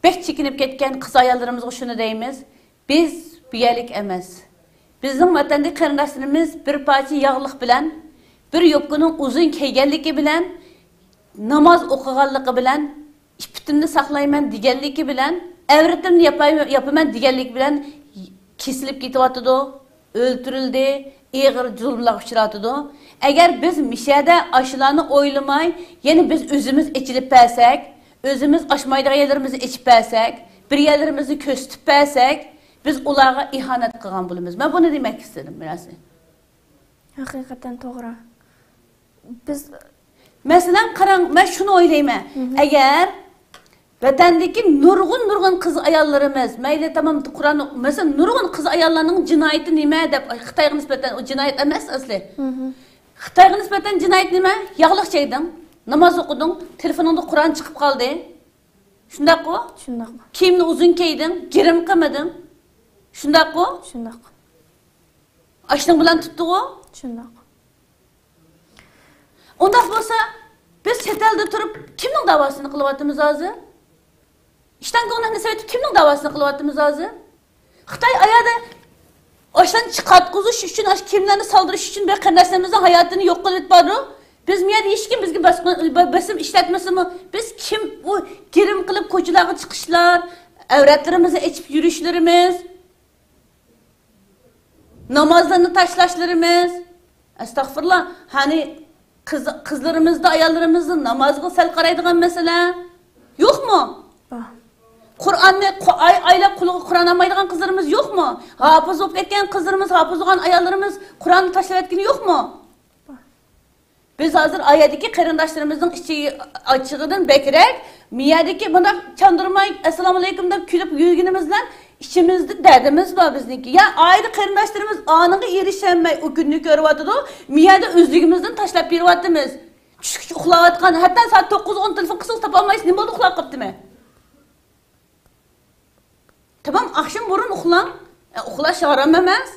بەك چېكىنىپ كەتكەن قىز ئاياللىرىمىزغا شۇنى دەيمىز، بىز بۇ يەرلىك ئەمەس. بىزنىڭ ۋەتەندىكى قېرىنداشلىرىمىز بىر پارچە ياغلىق بىلەن، بىر يوپكىنىڭ ئۇزۇن كىيگەنلىكى بىلەن، ناماز ئوقۇغانلىقى بىلەن، ئىپپىتىمنى ساقلايمەن دېگەنلىكى بىلەن، ئەۋرىتىمنى ياپاي-، ياپىمەن دېگەنلىكى بىلەن كېسىلىپ كېتىۋاتىدۇ، ئۆلتۈرۈلدى، ئېغىر زۇلۇملارغا ئۇچراتىدۇ. ئەگەر بىز مىشەدە ئاشۇلارنى ئويلىماي، يەنە بىز ئۆزىمىز ئېچىلىپ بەرسەك، ئۆزىمىز ئاچمايدىغان يەرلىرىمىزنى ئېچىپ بەرسەك، بىر يەرلىرىمىزنى كۆرسىتىپ بەرسەك، بىز ئۇلارغا ئىھانەت قىلغان بولىمىز. مەن بۇنى دېمەكچى ئىستىدىم بىرەرسى. ھەقىقەتەن توغرا. بىز مەسىلەن، قاراڭ، مەن شۇنى ئويلايمەن. مھم. ئەگەر ۋەتەندىكى نۇرغۇن، نۇرغۇن قىز ئاياللىرىمىز، مەيلى تامام قۇرئان ئوق-، مەسىلەن، نۇرغۇن قىز ئاياللارنىڭ جىنايىتى نېمە دەپ، خىتايغا نىسبەتەن ئۇ جىنايەت ئەمەس ئەسلى. مھم. خىتايغا نىسبەتەن جىنايەت نېمە؟ ياغلىق چەكدىڭ، ناماز ئوقۇدۇڭ، تېلېفونۇڭدا قۇرئان چىقىپ قالدى. شۇنداققۇ؟ شۇنداق. كىيىمنى ئۇزۇن كىيدىڭ، گىرىم قىلمىدىڭ. شۇنداققۇ؟ شۇنداق. ئاشنىڭ بىلەن تۇتتىغۇ؟ شۇنداق. ئۇنداق بولسا، بىز چەت ئەلدە تۇرۇپ كىمنىڭ داۋاسىنى قىلىۋاتىمىز ھازىر؟ ئىشتان گوڭنىڭ سەۋەبى كىمنىڭ داۋاسىنى قىلىۋاتىمىز ھازىر؟ خىتاي ئايادا ئاشۇلارنى چىقارتقۇزۇش ئۈچۈن، ئاشۇ كىيىملەرنى سالدۇرۇش ئۈچۈن بىر قېرىنداشلىرىمىزنىڭ ھاياتىنى يوق قىلىپ بارىدۇ. بىز مۇ يەردە ھېچكىم بىزگە باسقۇن-، بە-، بېسىم ئىشلەتمىسىمۇ، بىز كىم ئۇ گىرىم قىلىپ كوچىلارغا چىقىشلار، ئەۋرەتلىرىمىزنى ئېچىپ يۈرۈشلىرىمىز؟ نامازلىرىنى تاشلاشلىرىمىز، ئەستەغپۇرۇللا، ھەنى قىز-، قىزلىرىمىزدا، ئاياللىرىمىزدا نامازغا سەل قارايدىغان مەسىلە يوقمۇ؟ بار. قۇرئاننى قۇ-، ئاي-، ئايلاپ قولىغا قۇرئان ئالمايدىغان قىزلىرىمىز يوقمۇ؟ ھاپىز بولۇپ كەتكەن قىزلىرىمىز، ھاپىز بولغان ئاياللىرىمىز قۇرئاننى تاشلاۋەتكىنى يوقمۇ؟ بار. بىز ھازىر ئايەدىكى قېرىنداشلىرىمىزنىڭ ئىچى ئاچچىقىدىن بەكرەك، مىيەدىكى مۇنداق چاندۇرماي، ئەسسالامۇئەلەيكۇم دەپ كۈلۈپ يۈرگىنىمىز بىلەن ئىچىمىزدە دەردىمىز بار بىزنىڭكى. يا ئائىلە قېرىنداشلىرىمىز ئانىڭغا ئېرىشەلمەي ئۇ كۈننى كۆرۈۋاتىدۇ، مىيەدە ئۆزلۈكىمىزدىن تاشلاپ بېرىۋاتىمىز. چۈشكىچە ئۇخلاۋاتقان، ھەتتا سائەت توققۇزغا ئون تېلېفون قىلسىڭىز تاپالمايسىز، نېمە بولدى ئۇخلاپ قاپتىمەن؟ تامام ئاخشام بۇرۇن ئۇخلاڭ. ئە، ئۇخلاش ھارام ئەمەس.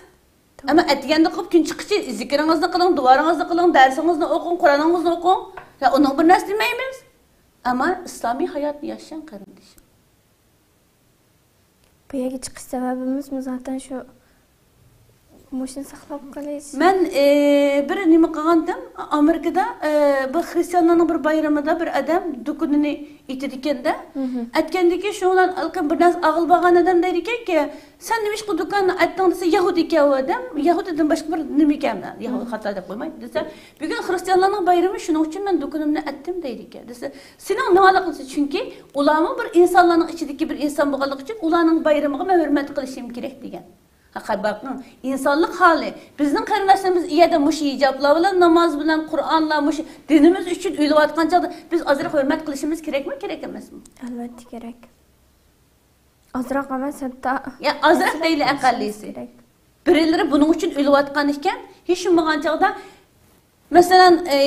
تامام. ئەمما ئەتىگەندە قىلىپ كۈن چىققىچە زىكرىڭىزنى قىلىڭ، دۇئاڭىزنى قىلىڭ، دەرسىڭىزنى ئوقۇڭ، قۇرئانىڭىزنى ئوقۇڭ. يا ئۇنىڭ بىر نەرسە دېمەيمىز. ئەمما ئىسلامىي ھاياتنى ياشاڭ، قېرىندىشىم. بۇ يەرگە چىقىش سەۋەبىمىزمۇ زاتەن شۇ. مۇشۇنى ساقلاپ قېلىش. مەن، ئى، بىر نېمە قىلغانتىم، ئامېرىكىدا، ئى، بىر خرىستىيانلارنىڭ بىر بايرىمىدا بىر ئادەم دۇكىنىنى ئېتىدىكەن-دە. مھم. ئەتكەندىكى شۇ بىلەن ھېلىقى بىر نەرسە ئاغىل بارغان ئادەم دەيدىكەنكى، سەن نېمىشقا دۇكاننى ئەتتىڭ دېسە، يەھۇدىيكەن ئۇ ئادەم. يەھۇدىيدىن باشقا بىر نېمىكەن، يەھۇدىي مم. خەتەر دەپ قويماي دېسە، بۈگۈن خرىستىيانلارنىڭ بايرىمى، شۇنىڭ ئۈچۈن مەن دۇكىنىمنى ئەتتىم دەيدىكەن. دېسە، سېنىڭ نېمە ئالاقىڭ؟ چۈنكى ئۇلارمۇ بىر ئىنسانلارنىڭ ئىچىدىكى بىر ئىنسان بولغانلىقى ئۈچۈن ئۇلارنىڭ بايرىمىغا مەن ھۆرمەت قىلىشىم كېرەك دېگەن. ھەقىقەت بېقىڭ، ئىنسانلىق ھالى. بىزنىڭ قېرىنداشلىرىمىز ئۇ يەردە مۇشۇ ھىجابلار بىلەن، ناماز بىلەن، قۇرئانلار مۇشۇ دىنىمىز ئۈچۈن ئۆلۈۋاتقان چاغدا بىز ئازراق ھۆرمەت قىلىشىمىز كېرەكمۇ، كېرەك ئەمەسمۇ؟ ئەلۋەتتە كېرەك. ئازراق ئەمەس، ھەتتا يا، ئازراق دەيلى ئەقەللىسى. كېرەك. بىرلىرى بۇنىڭ ئۈچۈن ئۆلۈۋاتقان ئىكەن، ھېچ بولمىغان چاغدا، مەسىلەن، ئى،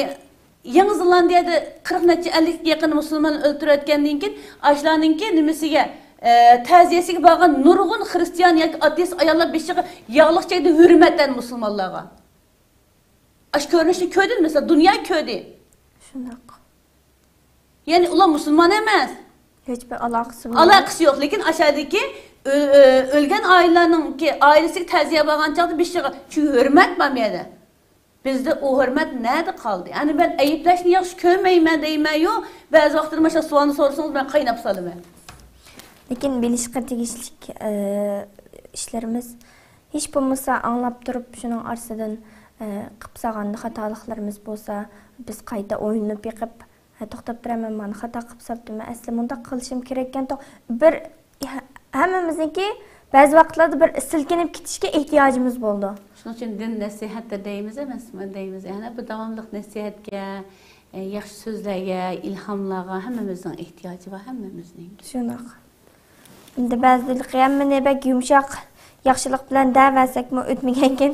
يېڭى زېلاندىيەدە قىرىق نەچچە، ئەللىككە يېقىن مۇسۇلمان ئۆلتۈرۈۋەتكەندىن كېيىن، ئاشۇلارنىڭكى نېمىسىگە، ئى، تەزىيەسىگە بارغان نۇرغۇن خرىستىيان ياكى ئاتېئىست ئاياللار بېشىغا ياغلىق چەكتى، ھۆرمەتەن مۇسۇلمانلارغا. ئاشۇ كۆرۈنۈشنى كۆردىڭىز، مەسىلەن، دۇنيا كۆردى. شۇنداق. يەنى ئۇلار مۇسۇلمان ئەمەس. ھېچبىر ئالاقىسى يوق. ئالاقىسى يوق، لېكىن ئاشۇ يەردىكى ئۆ-، ئۆ-، ئۆلگەن ئائىلىلەرنىڭكى ئائىلىسىگە تەزىيە بارغان چاغدا بېشىغا، چۈنكى ھۆرمەت بار بۇ يەردە. بىزدە ئۇ ھۆرمەت نەدە قالدى؟ يەنى مەن ئەيىبلەشنى ياخشى كۆرمەيمەن دەيمەن-يۇ، بەزى ۋاقىتلىرى مانا شۇ سوئالنى سورىسىڭىز، مەن قايناپ سالىمەن. لېكىن بىلىشقا تېگىشلىك، ئى، ئىشلىرىمىز، ھېچ بولمىسا ئاڭلاپ تۇرۇپ، شۇنىڭ ئارىسىدىن، ئى، قىلىپ سالغان خاتالىقلىرىمىز بولسا، بىز قايتا ئويلىنىپ بېقىپ، ھە، توختاپ تۇرە، مەن مانا خاتا قىلىپ ساپتىمەن، ئەسلى مۇنداق قىلىشىم كېرەككەنتۇق. بىر ھە-، ھەممىمىزنىڭكى بەزى ۋاقىتلاردا بىر سىلكىنىپ كېتىشكە ئېھتىياجىمىز بولىدۇ. شۇنىڭ ئۈچۈن دىن نەسىھەتتە دەيمىز ئەمەسمۇ، دەيمىز. يەنە بىر داۋاملىق نەسىھەتكە، ئە، ياخشى سۆزلەرگە، ئىلھاملارغا ھەممىمىزنىڭ ئېھتىياجى بار، ھەممىمىزنىڭكى. شۇنداق. ئەمدى بەزىلىرى ھەممىنى بەك يۇمشاق، ياخشىلىق بىلەن دەۋەرسەكمۇ، ئۆتمىگەنكىن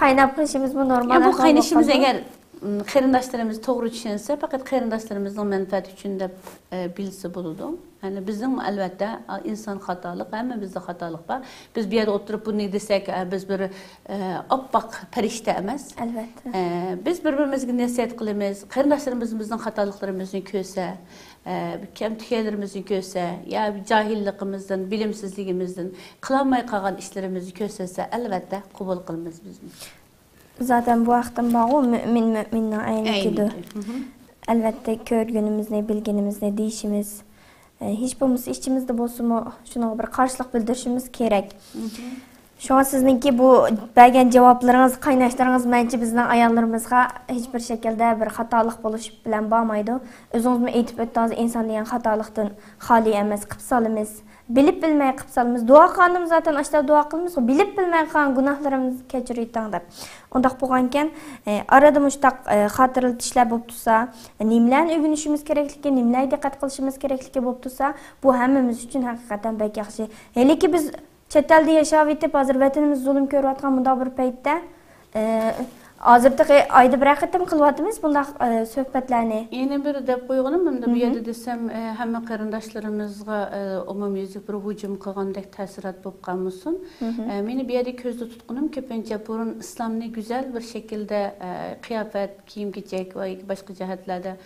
قايناپ قېلىشىمىزمۇ نورمال يا، بۇ ئەھۋال بولۇپ قاينىشىمىز قالىدۇ. ئەگەر قېرىنداشلىرىمىز توغرا چۈشەنسە، پەقەت قېرىنداشلىرىمىزنىڭ مەنپەئەتى ئۈچۈن دەپ، ئە، بىلسە بولىدۇ. يەنى بىزنىڭ، ئەلۋەتتە، ئا، ئىنسان خاتالىق، ھەممىمىزدە خاتالىق بار. بىز بۇ يەردە ئولتۇرۇپ بۇنى دېسەك، ئە، بىز بىر، ئە، ئاپئاق پەرىشتە ئەمەس. ئەلۋەتتە. ئە، بىز بىر-بىرىمىزگە نەسىھەت قىلىمىز. قېرىنداشلىرىمىز بىزنىڭ خاتالىقلىرىمىزنى كۆرسە، ئە، كەمتۈكلۈكلىرىمىزنى كۆرسە، يا جاھىللىقىمىزدىن، بىلىمسىزلىكىمىزدىن، قىلالماي قالغان ئىشلىرىمىزنى كۆرسەتسە، ئەلۋەتتە، قوبۇل قىلىمىز بىزمۇ. زاتەن بۇ ھەقتىن بارغۇ، مۆمىن مۆمىننىڭ ئەينىكىدۇر. ئەينىكى. مھم. ئەلۋەتتە، كۆرگىنىمىزنى، بىلگىنىمىزنى دېيىشىمىز، ئە، ھېچ بولمىسا ئىچىمىزدە بولسىمۇ، شۇنىڭغا بىر قارشىلىق بىلدۈرۈشىمىز كېرەك. مھم. شۇڭا سىزنىڭكى بۇ بەرگەن جاۋابلىرىڭىز، قايناشلىرىڭىز، مەنچە بىزنىڭ ئاياللىرىمىزغا ھېچ بىر شەكىلدە بىر خاتالىق بولۇش بىلەن بارمايدۇ. ئۆزىڭىزمۇ ئېيتىپ ئۆتتىڭىز، ئىنسان دېگەن خاتالىقتىن خالىي ئەمەس، قىپ سالىمىز. بىلىپ بىلمەي قىپ سالىمىز. دۇئا قىلغاندىمۇ زاتەن ئاشتا دۇئا قىلىمىز، بىلىپ بىلمەي قىلغان گۇناھلىرىمىزنى كەچۈرۈۋېتىڭ دەپ. ئۇنداق بولغانىكەن، ئە، ئارىدا مۇشۇنداق، ئە، خاتىرىلىتىشلەر بولۇپ تۇرسا، نېمىلەرنى ئۆگىنىشىمىز كېرەكلىكى، نېمىلەرگە دىققەت قىلىشىمىز كېرەكلىكى بولۇپ تۇرسا، بۇ ھەممىمىز ئۈچۈن ھەقىقەتەن بەك ياخشى. ھېلىكى بىز چەت ئەلدە ياشاۋېتىپ، ھازىر ۋەتىنىمىز زۇلۇم كۆرۈۋاتقان مۇنداق بىر پەيتتە، ئە، ھازىر تېخى ئايدا بىرەر قېتىم قىلىۋاتىمىز بۇنداق، ئە، سۆھبەتلەرنى. يەنە بىر دەپ قويغىنىم، ئەمدى بۇ يەردە دېسەم، ئە، ھەممە قېرىنداشلىرىمىزغا، ئە، ئومۇميۈزلۈك بىر ھۇجۇم قىلغاندەك تەسىرات بولۇپ قالمىسۇن. ئە، مېنى بۇ يەردە كۆزدە تۇتقىنىم كۆپىنچە بۇرۇن ئىسلامنى گۈزەل بىر شەكىلدە، ئە، قىياپەت، كىيىم-كېچەك ۋە باشقا جەھەتلەردە،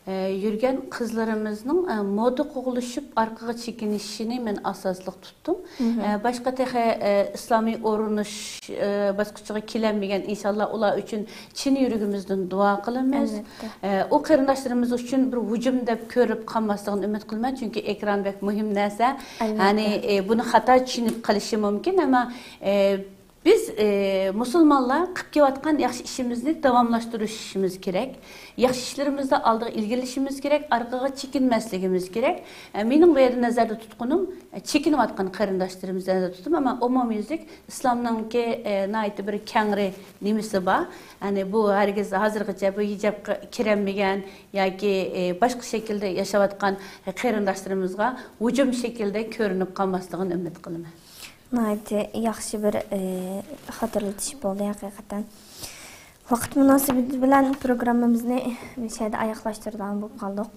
ئە، يۈرگەن قىزلىرىمىزنىڭ، ئە، مودا قوغلىشىپ ئارقىغا چېكىنىشىنى مەن ئاساسلىق تۇتتۇم. ئە، باشقا تېخى، ئە، ئىسلامىي ئورۇنلىشىش، ئە، باسقۇچىغا كېلەلمىگەن، ئىنشاللا ئۇلار ئۈچۈن چىن يۈرىكىمىزدىن دۇئا قىلىمىز. ئەلۋەتتە. ئە، ئۇ قېرىنداشلىرىمىز ئۈچۈن بىر ھۇجۇم دەپ كۆرۈپ قالماسلىقىنى ئۈمىد قىلىمەن، چۈنكى ئېكران بەك مۇھىم نەرسە. ئەلۋەتتە. يەنى، ئە، بۇنى خاتا چۈشىنىپ قېلىشى مۇمكىن، ئەمما، ئە، بىز، ئە، مۇسۇلمانلار قىلىپ كېلىۋاتقان ياخشى ئىشىمىزنى داۋاملاشتۇرۇشىمىز كېرەك. ياخشى ئىشلىرىمىزدا ئالدىغا ئىلگىرىلىشىمىز كېرەك، ئارقىغا چېكىنمەسلىكىمىز كېرەك. ئە، مېنىڭ بۇ يەردە نەزەردە تۇتقىنىم، ئە، چېكىنىۋاتقان قېرىنداشلىرىمىزنى نەزەردە تۇتتۇم، ئەمما ئومۇميۈزلۈك ئىسلامنىڭكى، ئە، ناھايىتى بىر كەڭرى نېمىسى بار. يەنى بۇ ھەرگىز ھازىرغىچە بۇ ھىجابقا كىرەلمىگەن ياكى، ئە، باشقا شەكىلدە ياشاۋاتقان قېرىنداشلىرىمىزغا ھۇجۇم شەكلىدە كۆرۈنۈپ قالماسلىقىنى ئۈمىد قىلىمەن. ناھايىتى ياخشى بىر، ئى، خاتىرىلىتىش بولدى ھەقىقەتەن. ۋاقىت مۇناسىۋىتى بىلەن پروگراممىمىزنى مۇشۇ يەردە ئاياغلاشتۇرىدىغان بولۇپ قالدۇق.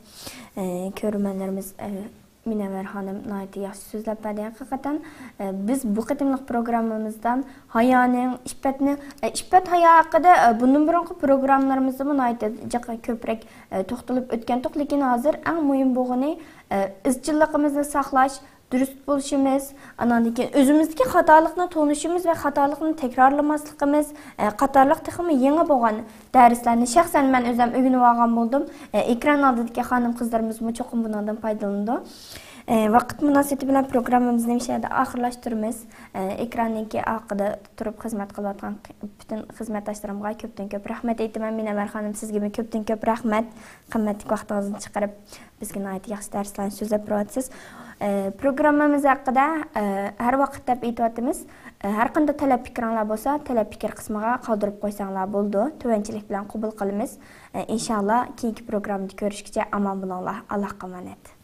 ئى، كۆرۈرمەنلىرىمىز، ئى، مۇنەۋۋەر خانىم ناھايىتى ياخشى سۆزلەپ بەردى ھەقىقەتەن. ئى، بىز بۇ قېتىملىق پروگراممىمىزدىن ھايانىڭ، ئىپپەتنىڭ، ئى، ئىپپەت ھايا ھەققىدە، ئى، بۇندىن بۇرۇنقى پروگراممىلىرىمىزدىمۇ ناھايىتى جىق كۆپرەك، ئى، توختىلىپ ئۆتكەنتۇق، لېكىن ھازىر ئەڭ مۇھىم بولغىنى، ئى، ئىزچىللىقىمىزنى ساقلاش، دۇرۇست بولۇشىمىز، ئاناندىن كېيىن ئۆزىمىزدىكى خاتالىقنى تونۇشىمىز ۋە خاتالىقنى تەكرارلىماسلىقىمىز، ئە، قاتارلىق تېخىمۇ يېڭى بولغان دەرسلەرنى شەخسەن مەن ئۆزۈم ئۆگىنىۋالغان بولدۇم. ئە، ئېكران ئالدىدىكى خانىم-قىزلىرىمىزمۇ چوقۇم بۇنىڭدىن پايدىلىنىدۇ. ئە، ۋاقىت مۇناسىۋىتى بىلەن پروگراممىمىزنى مۇشۇ يەردە ئاخىرلاشتۇرىمىز. ئە، ئېكراننىڭكى ئارقىدا تۇرۇپ خىزمەت قىلىۋاتقان پۈتۈن خىزمەتداشلىرىمغا كۆپتىن كۆپ رەھمەت ئېيتىمەن. مۇنەۋۋەر خانىم، سىزگىمۇ كۆپتىن كۆپ رەھمەت. قىممەتلىك ۋاقتىڭىزنى چىقىرىپ، بىزگە ناھايىتى ياخشى دەرسلەرنى سۆزلەپ بېرىۋاتىسىز. ئە، پروگراممىمىز ھەققىدە، ئە، ھەر ۋاقىت دەپ ئېيتىۋاتىمىز. ئە، ھەر قانداق تەلەپ پىكرىڭلار بولسا، تەلەپ پىكىر قىسمىغا قالدۇرۇپ قويساڭلار بولىدۇ. تۆۋەنچىلىك بىلەن قوبۇل قىلىمىز. ئە، ئىنشاللا كېيىنكى پروگراممىدا كۆرۈشكىچە ئامان بولۇڭلار. ئاللاھقا ئامانەت.